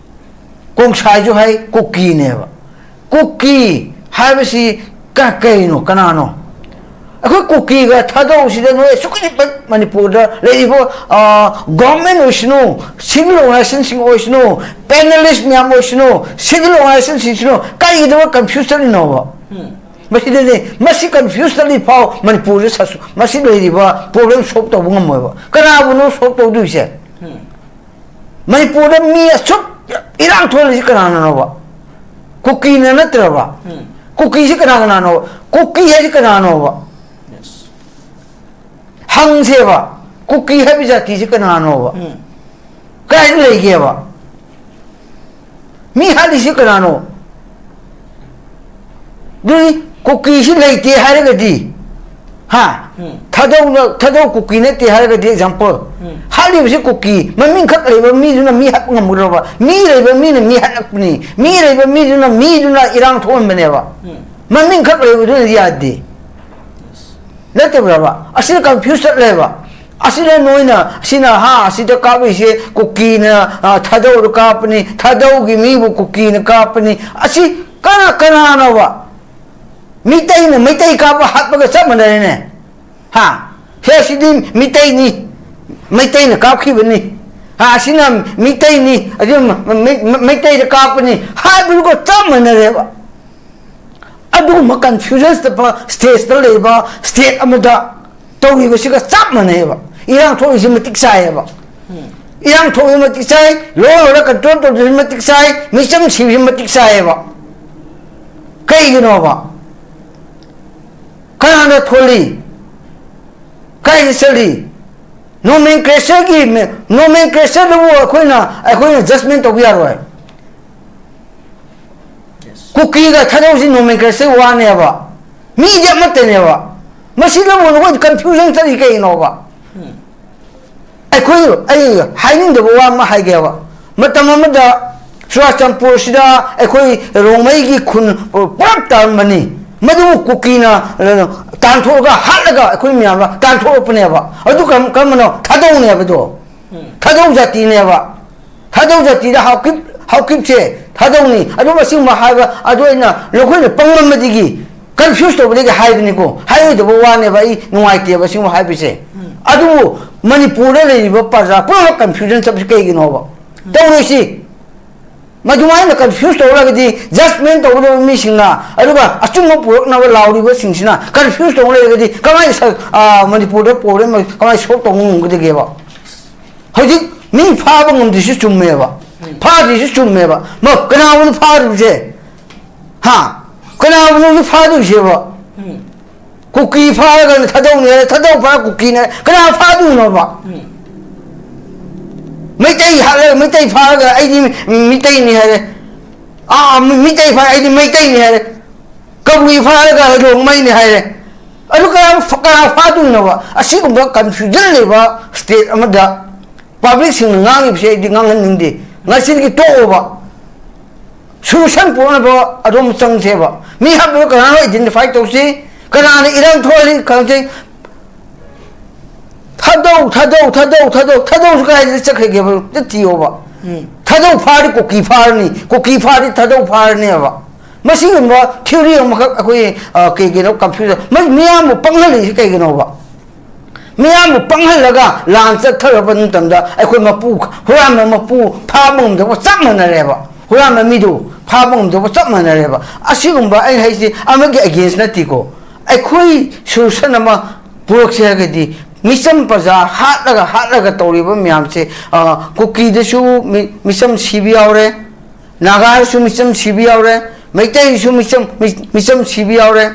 ꯀꯣꯡꯁꯥꯏꯁꯨ ꯍꯥꯏ, ꯀꯨꯀꯤꯅꯦꯕ꯫ ꯀꯨꯀꯤ ꯍꯥꯏꯕꯁꯤ ꯀ-, ꯀꯩꯅꯣ, ꯀꯅꯥꯅꯣ? ꯑꯩꯈꯣꯏ ꯀꯨꯀꯤꯒ ꯊꯥꯗꯧꯁꯤꯗ ꯅꯣꯏ ꯑꯁꯨꯛꯀꯤ ꯃꯇꯤꯛ ꯃꯅꯤꯄꯨꯔꯗ ꯂꯩꯔꯤꯕ, ꯑ, ꯒꯣꯔꯃꯦꯟ ꯑꯣꯏꯁꯅꯨ, ꯁꯤꯚꯤꯜ ꯑꯣꯔꯒꯅꯥꯏꯖꯦꯁꯟꯁꯤꯡ ꯑꯣꯏꯁꯅꯨ, ꯄꯦꯅꯦꯂꯤꯁ ꯃꯌꯥꯝ ꯑꯣꯏꯁꯅꯨ, ꯁꯤꯚꯤꯜ ꯑꯣꯔꯒꯅꯥꯏꯖꯦꯁꯟꯁꯤꯡꯁꯤꯅ ꯀꯔꯤꯒꯤꯗꯃꯛ ꯀꯟꯐ꯭ꯌꯨꯁ ꯆꯠꯂꯤꯅꯣꯕ? ꯎꯝ꯫ ꯃꯁꯤꯗꯅꯦ, ꯃꯁꯤ ꯀꯟꯐ꯭ꯌꯨꯁ ꯆꯠꯂꯤ ꯐꯥꯎ ꯃꯅꯤꯄꯨꯔꯗ ꯁꯁ-, ꯃꯁꯤ ꯂꯩꯔꯤꯕ ꯄ꯭ꯔꯣꯕ꯭ꯂꯦꯝ ꯁꯣꯜꯕ ꯇꯧꯕ ꯉꯝꯃꯣꯏꯕ꯫ ꯀꯅꯥꯕꯨꯅꯣ ꯁꯣꯜꯕ ꯇꯧꯗꯣꯏꯁꯦ? ꯎꯝ꯫ ꯃꯅꯤꯄꯨꯔꯗ ꯃꯤ ꯑꯁꯨꯛ ꯏꯔꯥꯡ ꯊꯣꯛꯍꯜꯂꯤꯁꯤ ꯀꯅꯥꯅꯅꯣꯕ? ꯀꯨꯀꯤꯅ ꯅꯠꯇ꯭ꯔꯕ? ꯎꯝ꯫ ꯀꯨꯀꯤꯁꯤ ꯀꯅꯥ ꯀꯅꯥꯅꯣꯕ? ꯀꯨꯀꯤ ꯍꯥꯏꯁꯤ ꯀꯅꯥꯅꯣꯕ? Yes꯫ ꯍꯪꯁꯦꯕ, ꯀꯨꯀꯤ ꯍꯥꯏꯕ ꯖꯥꯇꯤꯁꯤ ꯀꯅꯥꯅꯣꯕ? ꯎꯝ꯫ ꯀꯗꯥꯏꯗ ꯂꯩꯒꯦꯕ? ꯃꯤ ꯍꯥꯠꯂꯤꯁꯤ ꯀꯅꯥꯅꯣ? ꯑꯗꯨꯗꯤ ꯀꯨꯀꯤꯁꯤ ꯂꯩꯇꯦ ꯍꯥꯏꯔꯒꯗꯤ, ꯍꯥ? ꯎꯝ꯫ ꯊꯥꯗꯧꯅ, ꯊꯥꯗꯧ ꯀꯨꯀꯤ ꯅꯠꯇꯦ ꯍꯥꯏꯔꯒꯗꯤ, ꯑꯦꯛꯖꯥꯝꯄꯜ, ꯎꯝ꯫ ꯍꯥꯠꯂꯤꯕꯁꯤ ꯀꯨꯀꯤ, ꯃꯃꯤꯡ ꯈꯛ ꯂꯩꯕ ꯃꯤꯗꯨꯅ ꯃꯤ ꯍꯥꯠꯄ ꯉꯝꯒꯗ꯭ꯔꯕ? ꯃꯤ ꯂꯩꯕ ꯃꯤꯅ ꯃꯤ ꯍꯥꯠꯂꯛꯄꯅꯤ꯫ ꯃꯤ ꯂꯩꯕ ꯃꯤꯗꯨꯅ, ꯃꯤꯗꯨꯅ ꯏꯔꯥꯡ ꯊꯣꯛꯍꯟꯕꯅꯦꯕ꯫ ꯎꯝ꯫ ꯃꯃꯤꯡ ꯈꯛ ꯂꯩꯕꯗꯨꯅ ꯌꯥꯗꯦ꯫ ꯅꯠꯇꯕ꯭ꯔꯕ? ꯑꯁꯤꯗ ꯀꯟꯐ꯭ꯌꯨꯁ ꯆꯠꯂꯦꯕ꯫ ꯑꯁꯤꯗ ꯅꯣꯏꯅ, ꯑꯁꯤꯅ, ꯍꯥ, ꯑꯁꯤꯗ ꯀꯥꯞꯄꯤꯁꯦ ꯀꯨꯀꯤꯅ, ꯑ, ꯊꯥꯗꯧꯗ ꯀꯥꯞꯄꯅꯤ, ꯊꯥꯗꯧꯒꯤ ꯃꯤꯕꯨ ꯀꯨꯀꯤꯅ ꯀꯥꯞꯄꯅꯤ꯫ ꯑꯁꯤ ꯀꯅꯥ, ꯀꯅꯥꯅꯣꯕ? ꯃꯤꯇꯩꯅ ꯃꯩꯇꯩ ꯀꯥꯞꯄ ꯍꯥꯠꯄꯒ ꯆꯞ ꯃꯥꯟꯅꯔꯦꯅꯦ꯫ ꯍꯥ? ꯍꯦ, ꯁꯤꯗꯤ ꯃꯤꯇꯩꯅꯤ, ꯃꯩꯇꯩꯅ ꯀꯥꯞꯈꯤꯕꯅꯤ꯫ ꯍꯥ, ꯑꯁꯤꯅ ꯃꯤꯇꯩꯅꯤ, ꯑꯗꯨ ꯃ-, ꯃ-, ꯃ-, ꯃꯩꯇꯩꯗ ꯀꯥꯞꯄꯅꯤ ꯍꯥꯏꯕꯗꯨꯒ ꯆꯞ ꯃꯥꯟꯅꯔꯦꯕ꯫ ꯑꯗꯨꯒꯨꯝꯕ ꯀꯟꯐ꯭ꯌꯨꯖꯟꯁꯇ ꯁ꯭ꯇꯦꯖꯇ ꯂꯩꯕ ꯁ꯭ꯇꯦꯠ ꯑꯃꯗ ꯇꯧꯔꯤꯕꯁꯤꯒ ꯆꯞ ꯃꯥꯟꯅꯩꯑꯕ꯫ ꯏꯔꯥꯡ ꯊꯣꯛꯏꯁꯤ ꯃꯇꯤꯛ ꯆꯥꯏꯌꯦꯕ꯫ ꯎꯝ꯫ ꯏꯔꯥꯡ ꯊꯣꯛꯏꯁꯤ ꯃꯇꯤꯛ ꯆꯥꯏ, ꯂꯣ ꯑꯣꯔꯗꯔ ꯀꯟꯇ꯭ꯔꯣꯜ ꯇꯧꯗ꯭ꯔꯤꯁꯤ ꯃꯇꯤꯛ ꯆꯥꯏ, ꯃꯤꯆꯝ ꯁꯤꯕꯁꯤ ꯃꯇꯤꯛ ꯆꯥꯏꯌꯦꯕ꯫ ꯀꯩꯒꯤꯅꯣꯕ? ꯀꯅꯥꯅ ꯊꯣꯜꯂꯤ? ꯀꯥꯏꯗ ꯆꯠꯂꯤ? ꯅꯣꯃꯦꯟꯀ꯭ꯂꯦꯆꯔꯒꯤ, ꯅꯣꯃꯦꯟꯀ꯭ꯂꯦꯆꯔꯗꯨꯕꯨ ꯑꯩꯈꯣꯏꯅ, ꯑꯩꯈꯣꯏꯅ ꯖꯁꯃꯦꯟ ꯇꯧꯕ ꯌꯥꯔꯣꯏ꯫ Yes꯫ ꯀꯨꯀꯤꯒ ꯊꯥꯗꯧꯁꯤ ꯅꯣꯃꯦꯟꯀ꯭ꯂꯦꯆꯔ ꯋꯥꯅꯦꯕ, ꯃꯤꯗꯤ ꯑꯃꯠꯇꯅꯦꯕ꯫ ꯃꯁꯤꯗꯕꯨ ꯅꯈꯣꯏ ꯀꯟꯐ꯭ꯌꯨꯖꯟ ꯆꯠꯂꯤ ꯀꯩꯒꯤꯅꯣꯕ? ꯑꯩꯈꯣꯏ, ꯑꯩ ꯍꯥꯏꯅꯤꯡꯗꯕ ꯋꯥ ꯑꯃ ꯍꯥꯏꯒꯦꯕ꯫ ꯃꯇꯝ ꯑꯃꯗ ꯆꯨꯔꯥꯆꯥꯟꯄꯨꯔꯁꯤꯗ ꯑꯩꯈꯣꯏ ꯔꯣꯡꯃꯩꯒꯤ ꯈꯨꯟ ꯄꯨꯂꯞ ꯇꯥꯔꯝꯕꯅꯤ꯫ ꯃꯗꯨꯕꯨ ꯀꯨꯀꯤꯅ, ꯑ, ꯇꯥꯟꯊꯣꯛꯑꯒ, ꯍꯥꯠꯂꯒ ꯑꯩꯈꯣꯏ ꯃꯌꯥꯝꯅ ꯇꯥꯟꯊꯣꯛꯂꯛꯄꯅꯦꯕ꯫ ꯑꯗꯨ ꯀꯔꯝ-, ꯀꯔꯝꯕꯅꯣ? ꯊꯥꯗꯧꯅꯦꯕꯗꯣ꯫ ꯊꯥꯗꯧ ꯖꯥꯇꯤꯅꯦꯕ꯫ ꯊꯥꯗꯧ ꯖꯥꯇꯤꯗ ꯍꯥꯎꯀꯤꯞ, ꯍꯥꯎꯀꯤꯞꯁꯦ ꯊꯥꯗꯧꯅꯤ꯫ ꯑꯗꯨꯝ ꯑꯁꯤꯒꯨꯝꯕ ꯍꯥꯏꯕ, ꯑꯗꯨ ꯑꯩꯅ ꯅꯈꯣꯏꯅ ꯄꯪꯃꯟꯕꯗꯒꯤ, ꯀꯟꯐ꯭ꯌꯨꯁ ꯇꯧꯕꯗꯒꯤ ꯍꯥꯏꯕꯅꯤꯀꯣ, ꯍꯥꯏꯔꯣꯏꯗꯕ ꯋꯥꯅꯦꯕ, ꯑꯩ ꯅꯨꯡꯉꯥꯏꯇꯦꯕ ꯑꯁꯤꯒꯨꯝꯕ ꯍꯥꯏꯕꯁꯦ꯫ ꯑꯗꯨꯕꯨ ꯃꯅꯤꯄꯨꯔꯗ ꯂꯩꯔꯤꯕ ꯄ꯭ꯔꯖꯥ ꯄꯨꯝꯅꯃꯛ ꯀꯟꯐ꯭ꯌꯨꯖꯟ ꯆꯠꯄꯁꯤ ꯀꯩꯒꯤꯅꯣꯕ? ꯇꯧꯔꯣꯏꯁꯤ꯫ ꯃꯗꯨꯃꯥꯏꯅ ꯀꯟꯐ꯭ꯌꯨꯁ ꯇꯧꯔꯒꯗꯤ, ꯖꯁꯃꯦꯟ ꯇꯧꯒꯗꯕ ꯃꯤꯁꯤꯡꯅ, ꯑꯗꯨꯒ ꯑꯆꯨꯝꯕ ꯄꯨꯔꯛꯅꯕ ꯂꯥꯎꯔꯤꯕꯁꯤꯡꯁꯤꯅ ꯀꯟꯐ꯭ꯌꯨꯁ ꯇꯧꯔ ꯂꯩꯔꯒꯗꯤ, ꯀꯃꯥꯏꯅ ꯁ-, ꯑ, ꯃꯅꯤꯄꯨꯔꯗ ꯄ꯭ꯔꯣꯕ꯭ꯂꯦꯝ ꯀꯃꯥꯏꯅ ꯁꯣꯜꯕ ꯇꯧꯕ ꯉꯝꯒꯗꯒꯦꯕ? ꯍꯧꯖꯤꯛ ꯃꯤ ꯐꯥꯕ ꯉꯝꯗ꯭ꯔꯤꯁꯨ ꯆꯨꯝꯃꯦꯕ, ꯐꯥꯗ꯭ꯔꯤꯁꯨ ꯆꯨꯝꯃꯦꯕ꯫ ꯃ-, ꯀꯅꯥꯕꯨꯅꯣ ꯐꯥꯔꯤꯕꯁꯦ? ꯍꯥ? ꯀꯅꯥꯕꯨꯅꯣ ꯍꯧꯖꯤꯛ ꯐꯥꯗꯣꯏꯁꯦꯕ? ꯀꯨꯀꯤ ꯐꯥꯔꯒꯅ ꯊꯥꯗꯧꯅꯤ ꯍꯥꯏꯔꯦ, ꯊꯥꯗꯧ ꯐꯥꯔ ꯀꯨꯀꯤꯅ ꯍꯥꯏꯔꯦ꯫ ꯀꯅꯥ ꯐꯥꯗꯣꯏꯅꯣꯕ? ꯃꯩꯇꯩ ꯍꯥꯠꯂꯒ, ꯃꯩꯇꯩ ꯐꯥꯔꯒ ꯑꯩꯗꯤ ꯃꯤ-, ꯃꯤꯇꯩꯅꯤ ꯍꯥꯏꯔꯦ꯫ ꯑꯥ, ꯃꯤ-, ꯃꯤꯇꯩ ꯐꯥꯔ ꯑꯩꯗꯤ ꯃꯩꯇꯩꯅꯤ ꯍꯥꯏꯔꯦ꯫ ꯀꯕꯨꯏ ꯐꯥꯔꯒ ꯔꯣꯡꯃꯩꯅꯤ ꯍꯥꯏꯔꯦ꯫ ꯑꯗꯨ ꯀꯅꯥ ꯐ-, ꯀꯅꯥ ꯐꯥꯗꯣꯏꯅꯣꯕ? ꯑꯁꯤꯒꯨꯝꯕ ꯀꯟꯐ꯭ꯌꯨꯖꯟ ꯂꯩꯕ ꯁ꯭ꯇꯦꯠ ꯑꯃꯗ ꯄꯕ꯭ꯂꯤꯛꯁꯤꯡꯅ ꯉꯥꯡꯉꯤꯕꯁꯦ ꯑꯩꯗꯤ ꯉꯥꯡꯍꯟꯅꯤꯡꯗꯦ꯫ ꯉꯁꯤꯗꯒꯤ ꯇꯣꯛꯑꯣꯕ꯫ ꯁꯣꯂꯨꯁꯟ ꯄꯨꯔꯛꯅꯕ ꯑꯗꯣꯝ ꯆꯪꯁꯦꯕ꯫ ꯃꯤ ꯍꯥꯠꯄꯗꯣ ꯀꯅꯥꯅꯣ ꯑꯥꯏꯗꯦꯟꯇꯤꯐꯥꯏ ꯇꯧꯁꯤ, ꯀꯅꯥꯅ ꯏꯔꯥꯡ ꯊꯣꯛꯍꯜꯂꯤ ꯈꯪꯁꯤ꯫ ꯊꯥꯗꯧ, ꯊꯥꯗꯧ, ꯊꯥꯗꯧ, ꯊꯥꯗꯧ, ꯊꯥꯗꯧꯁꯨ ꯀꯥꯏꯗ ꯆꯠꯈ꯭ꯔꯒꯦꯕ? ꯑꯝꯇ ꯊꯤꯌꯣꯕ꯫ ꯊꯥꯗꯧ ꯐꯥꯔꯗꯤ ꯀꯨꯀꯤ ꯐꯥꯔꯅꯤ, ꯀꯨꯀꯤ ꯐꯥꯔꯗꯤ ꯊꯥꯗꯧ ꯐꯥꯔꯅꯦꯕ꯫ ꯃꯁꯤꯒꯨꯝꯕ ꯊꯤꯑꯣꯔꯤ ꯑꯃꯈꯛ ꯑꯩꯈꯣꯏ, ꯑ, ꯀꯩꯒꯤꯅꯣ ꯀꯟꯐ꯭ꯌꯨꯖꯟ? ꯃꯤ-, ꯃꯤꯌꯥꯝꯕꯨ ꯄꯪꯍꯜꯂꯤꯁꯤ ꯀꯩꯒꯤꯅꯣꯕ? ꯃꯤꯌꯥꯝꯕꯨ ꯄꯪꯍꯜꯂꯒ ꯂꯥꯟ ꯆꯠꯊꯔꯕ ꯃꯇꯝꯗ ꯑꯩꯈꯣꯏ ꯃꯄꯨ, ꯍꯨꯔꯥꯟꯕ ꯃꯄꯨ ꯐꯥꯕ ꯉꯝꯗꯕ ꯆꯞ ꯃꯥꯟꯅꯔꯦꯕ꯫ ꯍꯨꯔꯥꯟꯕ ꯃꯤꯗꯨ ꯐꯥꯕ ꯉꯝꯗꯕ ꯆꯞ ꯃꯥꯟꯅꯔꯦꯕ꯫ ꯑꯁꯤꯒꯨꯝꯕ ꯑꯩ ꯍꯥꯏꯁꯤ ꯑꯃꯒꯤ ꯑꯦꯒꯦꯟꯁ ꯅꯠꯇꯦꯀꯣ꯫ ꯑꯩꯈꯣꯏ ꯁꯣꯂꯨꯁꯟ ꯑꯃ ꯄꯨꯔꯛꯁꯦ ꯍꯥꯏꯔꯒꯗꯤ, ꯃꯤꯆꯝ ꯄ꯭ꯔꯖꯥ ꯍꯥꯠꯂꯒ, ꯍꯥꯠꯂꯒ ꯇꯧꯔꯤꯕ ꯃꯌꯥꯝꯁꯦ, ꯑ, ꯀꯨꯀꯤꯗꯁꯨ ꯃꯤ-, ꯃꯤꯆꯝ ꯁꯤꯕ ꯌꯥꯎꯔꯦ, ꯅꯥꯒꯥꯗꯁꯨ ꯃꯤꯆꯝ ꯁꯤꯕ ꯌꯥꯎꯔꯦ, ꯃꯩꯇꯩꯁꯨ ꯃꯤꯆꯝ, ꯃꯤ-, ꯃꯤꯆꯝ ꯁꯤꯕ ꯌꯥꯎꯔꯦ꯫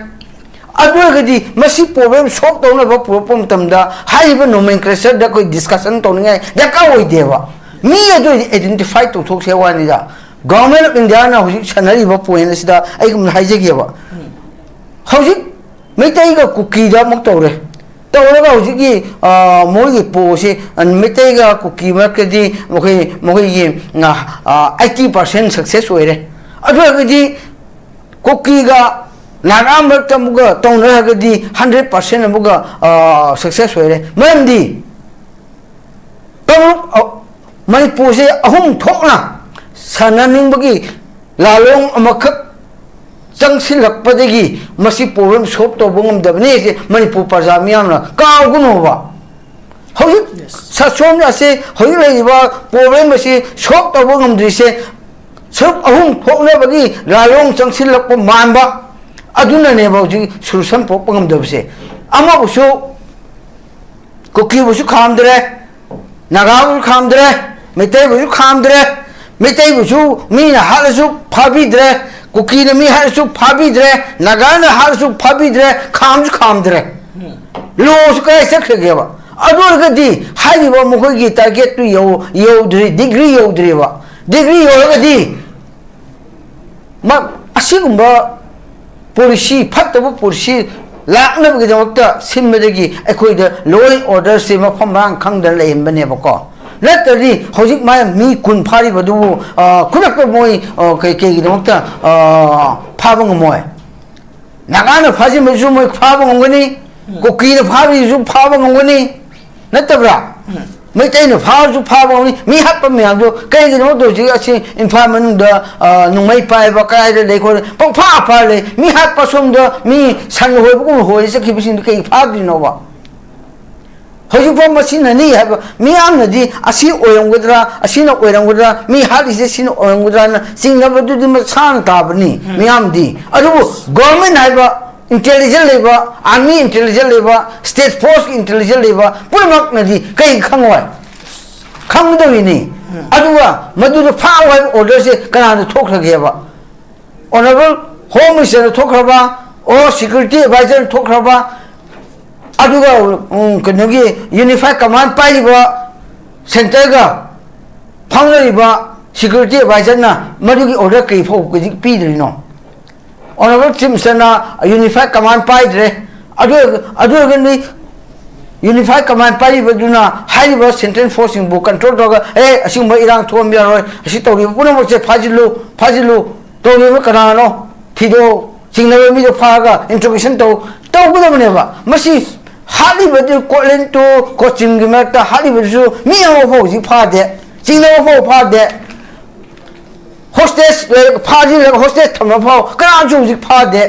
ꯑꯗꯨ ꯑꯣꯏꯔꯒꯗꯤ ꯃꯁꯤ ꯄ꯭ꯔꯣꯕ꯭ꯂꯦꯝ ꯁꯣꯜꯕ ꯇꯧꯅꯕ ꯄꯨꯔꯛꯄ ꯃꯇꯝꯗ ꯍꯥꯏꯔꯤꯕ ꯅꯣꯃꯦꯟꯀ꯭ꯂꯦꯆꯔꯗ ꯑꯩꯈꯣꯏ ꯗꯤꯁꯀꯁꯟ ꯇꯧꯅꯤꯡꯉꯥꯏ ꯗꯔꯀꯥꯔ ꯑꯣꯏꯗꯦꯕ꯫ ꯃꯤ ꯑꯗꯨ ꯑꯣꯏꯗꯤ ꯑꯥꯏꯗꯦꯟꯇꯤꯐꯥꯏ ꯇꯧꯊꯣꯛꯁꯦ ꯋꯥꯅꯤꯗ꯫ ꯒꯚꯔꯟꯃꯦꯟ ꯑꯣꯐ ꯏꯟꯗꯤꯌꯥꯅ ꯍꯧꯖꯤꯛ ꯁꯥꯟꯅꯔꯤꯕ ꯄꯣꯏꯟ ꯑꯁꯤꯗ ꯑꯩ ꯑꯗꯨꯝ ꯍꯥꯏꯖꯒꯦꯕ꯫ ꯍꯧꯖꯤꯛ ꯃꯩꯇꯩꯒ ꯀꯨꯀꯤꯗ ꯑꯃꯨꯛ ꯇꯧꯔꯦ꯫ ꯇꯧꯔꯒ ꯍꯧꯖꯤꯛꯀꯤ, ꯑ, ꯃꯣꯏꯒꯤ ꯄꯣꯁꯤ, ꯑ, ꯃꯩꯇꯩꯒ ꯀꯨꯀꯤ ꯃꯔꯛꯇꯗꯤ ꯃꯈꯣꯏ, ꯃꯈꯣꯏꯒꯤ, ꯑ, ꯑ, eighty percent success ꯑꯣꯏꯔꯦ꯫ ꯑꯗꯨ ꯑꯣꯏꯔꯒꯗꯤ ꯀꯨꯀꯤꯒ ꯅꯥꯒꯥ ꯃꯔꯛꯇ ꯑꯃꯨꯛꯀ ꯇꯧꯅꯔꯒꯗꯤ hundred percent ꯑꯃꯨꯛꯀ, ꯑ, success ꯑꯣꯏꯔꯦ꯫ ꯃꯔꯝꯗꯤ ꯀꯥꯡꯂꯨꯞ, ꯑ, ꯃꯅꯤꯄꯨꯔꯁꯦ ꯑꯍꯨꯝ ꯊꯣꯛꯅ ꯁꯥꯟꯅꯅꯤꯡꯕꯒꯤ ꯂꯥꯂꯣꯡ ꯑꯃꯈꯛ ꯆꯪꯁꯤꯜꯂꯛꯄꯗꯒꯤ ꯃꯁꯤ problem solve ꯇꯧꯕ ꯉꯝꯗꯕꯅꯤ ꯍꯥꯏꯁꯦ ꯃꯅꯤꯄꯨꯔ ꯄ꯭ꯔꯖꯥ ꯃꯤꯌꯥꯝꯅ ꯀꯥꯎꯒꯅꯣꯕ꯫ ꯍꯧꯖꯤꯛ ꯁꯥꯁꯣꯟ ꯑꯁꯤ, ꯍꯧꯖꯤꯛ ꯂꯩꯔꯤꯕ problem ꯑꯁꯤ solve ꯇꯧꯕ ꯉꯝꯗ꯭ꯔꯤꯁꯦ ꯁꯔꯨꯛ ꯑꯍꯨꯝ ꯊꯣꯛꯅꯕꯒꯤ ꯂꯥꯂꯣꯡ ꯆꯪꯁꯤꯜꯂꯛꯄ ꯃꯥꯟꯕ ꯑꯗꯨꯅꯅꯦꯕ ꯍꯧꯖꯤꯛ solution ꯄꯨꯔꯛꯄ ꯉꯝꯗꯕꯁꯦ꯫ ꯑꯃꯕꯨꯁꯨ ꯀꯨꯀꯤꯕꯨꯁꯨ ꯈꯥꯝꯗ꯭ꯔꯦ, ꯅꯥꯒꯥꯕꯨꯁꯨ ꯈꯥꯝꯗ꯭ꯔꯦ, ꯃꯩꯇꯩꯕꯨꯁꯨ ꯈꯥꯝꯗ꯭ꯔꯦ꯫ ꯃꯩꯇꯩꯕꯨꯁꯨ ꯃꯤꯅ ꯍꯥꯠꯂꯁꯨ ꯐꯥꯕꯤꯗ꯭ꯔꯦ, ꯀꯨꯀꯤꯅ ꯃꯤ ꯍꯥꯠꯂꯁꯨ ꯐꯥꯕꯤꯗ꯭ꯔꯦ, ꯅꯥꯒꯥꯅ ꯍꯥꯠꯂꯁꯨ ꯐꯥꯕꯤꯗ꯭ꯔꯦ, ꯈꯥꯝꯁꯨ ꯈꯥꯝꯗ꯭ꯔꯦ꯫ Lawꯁꯨ ꯀꯗꯥꯏ ꯆꯠꯈ꯭ꯔꯒꯦꯕ? ꯑꯗꯨ ꯑꯣꯏꯔꯒꯗꯤ ꯍꯥꯏꯔꯤꯕ ꯃꯈꯣꯏꯒꯤ targetꯇꯨ ꯌꯧ-, ꯌꯧꯗ꯭ꯔꯤ, degree ꯌꯧꯗ꯭ꯔꯤꯕ꯫ Degree ꯌꯧꯔꯒꯗꯤ ꯃ-, ꯑꯁꯤꯒꯨꯝꯕ policy, ꯐꯠꯇꯕ policy ꯂꯥꯛꯅꯕꯒꯤꯗꯃꯛꯇ ꯁꯤꯟꯕꯗꯒꯤ ꯑꯩꯈꯣꯏꯗ law and orderꯁꯦ ꯃꯐꯝ ꯃꯔꯥꯡ ꯈꯪꯗꯅ ꯂꯩꯍꯟꯕꯅꯦꯕꯀꯣ꯫ ꯅꯠꯇ꯭ꯔꯗꯤ ꯍꯧꯖꯤꯛ ꯃꯥ ꯃꯤ ꯀꯨꯟ ꯐꯥꯔꯤꯕꯗꯨꯕꯨ, ꯑ, ꯈꯨꯗꯛꯇ ꯃꯣꯏ, ꯑ, ꯀꯩ-, ꯀꯩꯒꯤꯗꯃꯛꯇ, ꯑ, ꯐꯥꯕ ꯉꯝꯃꯣꯏ? ꯅꯥꯒꯥꯅ ꯐꯥꯖꯤꯟꯕꯁꯨ ꯃꯣꯏ ꯐꯥꯕ ꯉꯝꯒꯅꯤ, ꯎꯝ꯫ ꯀꯨꯀꯤꯅ ꯐꯥꯕꯁꯨ ꯐꯥꯕ ꯉꯝꯒꯅꯤ, ꯅꯠꯇꯕ꯭ꯔꯥ? ꯎꯝ꯫ ꯃꯩꯇꯩꯅ ꯐꯥꯔꯁꯨ ꯐꯥꯕ ꯉꯝꯅꯤ꯫ ꯃꯤ ꯍꯥꯠꯄ ꯃꯌꯥꯝꯗꯣ ꯀꯩꯒꯤꯅꯣ ꯍꯧꯖꯤꯛ ꯑꯁꯤ ꯏꯝꯐꯥꯜ ꯃꯅꯨꯡꯗ, ꯑ, ꯅꯣꯡꯃꯩ ꯄꯥꯏꯕ ꯀꯗꯥꯏꯗ ꯂꯩ ꯈꯣꯠꯂꯦ ꯄꯪꯐꯥ ꯐꯥ ꯂꯩ꯫ ꯃꯤ ꯍꯥꯠꯄ ꯁꯣꯝꯗ ꯃꯤ ꯁꯟ ꯍꯣꯏꯕꯒꯨꯝꯕ ꯍꯣꯏ ꯆꯠꯈꯤꯕꯁꯤꯡꯗꯣ ꯀꯩ ꯐꯥꯗ꯭ꯔꯤꯅꯣꯕ? ꯍꯧꯖꯤꯛꯐꯥꯎ ꯃꯁꯤꯅꯅꯤ ꯍꯥꯏꯕ ꯃꯤꯌꯥꯝꯅꯗꯤ ꯑꯁꯤ ꯑꯣꯏꯔꯝꯒꯗ꯭ꯔꯥ, ꯑꯁꯤꯅ ꯑꯣꯏꯔꯝꯒꯗ꯭ꯔꯥ, ꯃꯤ ꯍꯥꯠꯂꯤꯁꯦ ꯁꯤꯅ ꯑꯣꯏꯔꯝꯒꯗ꯭ꯔꯥꯅ ꯆꯤꯡꯅꯕꯗꯨꯗꯤ ꯃꯁꯥꯅ ꯇꯥꯕꯅꯤ ꯎꯝ꯫ ꯃꯤꯌꯥꯝꯗꯤ꯫ ꯑꯗꯨꯕꯨ government ꯍꯥꯏꯕ intelligent ꯂꯩꯕ, army intelligent ꯂꯩꯕ, state force intelligent ꯂꯩꯕ ꯄꯨꯝꯅꯃꯛꯅꯗꯤ ꯀꯩ ꯈꯪꯉꯣꯏ? ꯈꯪꯒꯗꯧꯔꯤꯅꯤ꯫ ꯎꯝ꯫ ꯑꯗꯨꯒ ꯃꯗꯨꯗ ꯐꯥꯎ ꯍꯥꯏꯕ orderꯁꯦ ꯀꯅꯥꯗ ꯊꯣꯛꯈ꯭ꯔꯒꯦꯕ? Honourable Home Ministerꯅ ꯊꯣꯛꯈ꯭ꯔꯕ, or Security Advisorꯅ ꯊꯣꯛꯈ꯭ꯔꯕ, ꯑꯗꯨꯒ, ꯎꯝ, ꯀꯩꯅꯣꯒꯤ Unified Command ꯄꯥꯏꯔꯤꯕ centreꯒ ꯐꯥꯎꯅꯔꯤꯕ Security Advisorꯅ ꯃꯗꯨꯒꯤ order ꯀꯔꯤ ꯐꯥꯎ ꯍꯧꯖꯤꯛ ꯄꯤꯗ꯭ꯔꯤꯅꯣ? Honorable Chief Minister ꯅ Unified Command ꯄꯥꯏꯗ꯭ꯔꯦ꯫ ꯑꯗꯨ ꯑꯗꯨ ꯑꯣꯏꯔꯒꯗꯤ Unified Command ꯄꯥꯏꯔꯤꯕꯗꯨꯅ ꯍꯥꯏꯔꯤꯕ central force ꯁꯤꯡꯕꯨ control ꯇꯧꯔꯒ, "ꯑꯦ, ꯑꯁꯤꯒꯨꯝꯕ ꯏꯔꯥꯡ ꯊꯣꯛꯍꯟꯕ ꯌꯥꯔꯣꯏ, ꯑꯁꯤ ꯇꯧꯔꯤꯕ ꯄꯨꯝꯅꯃꯛꯁꯦ ꯐꯥꯖꯤꯜꯂꯨ, ꯐꯥꯖꯤꯜꯂꯨ, ꯇꯧꯔꯤꯕ ꯀꯅꯥꯅꯣ ꯊꯤꯗꯣꯛ, ꯆꯤꯡꯅꯕ ꯃꯤꯗꯣ ꯐꯥꯔꯒ interrogation ꯇꯧ", ꯇꯧꯒꯗꯕꯅꯦꯕ꯫ ꯃꯁꯤ ꯍꯥꯠꯂꯤꯕꯗꯨ ꯀꯣꯠꯂꯦꯟ ꯇꯨ ꯀꯣꯆꯤꯟꯒꯤ ꯃꯔꯛꯇ ꯍꯥꯠꯂꯤꯕꯗꯨꯁꯨ ꯃꯤ ꯑꯃꯐꯥꯎ ꯍꯧꯖꯤꯛ ꯐꯥꯗꯦ, ꯆꯤꯡꯅꯕ ꯐꯥꯎ ꯐꯥꯗꯦ꯫ Hostage ꯂꯩꯔꯒ ꯐꯥꯖꯤꯜꯂꯒ hostage ꯊꯝꯕ ꯐꯥꯎ ꯀꯅꯥꯝꯁꯨ ꯍꯧꯖꯤꯛ ꯐꯥꯗꯦ,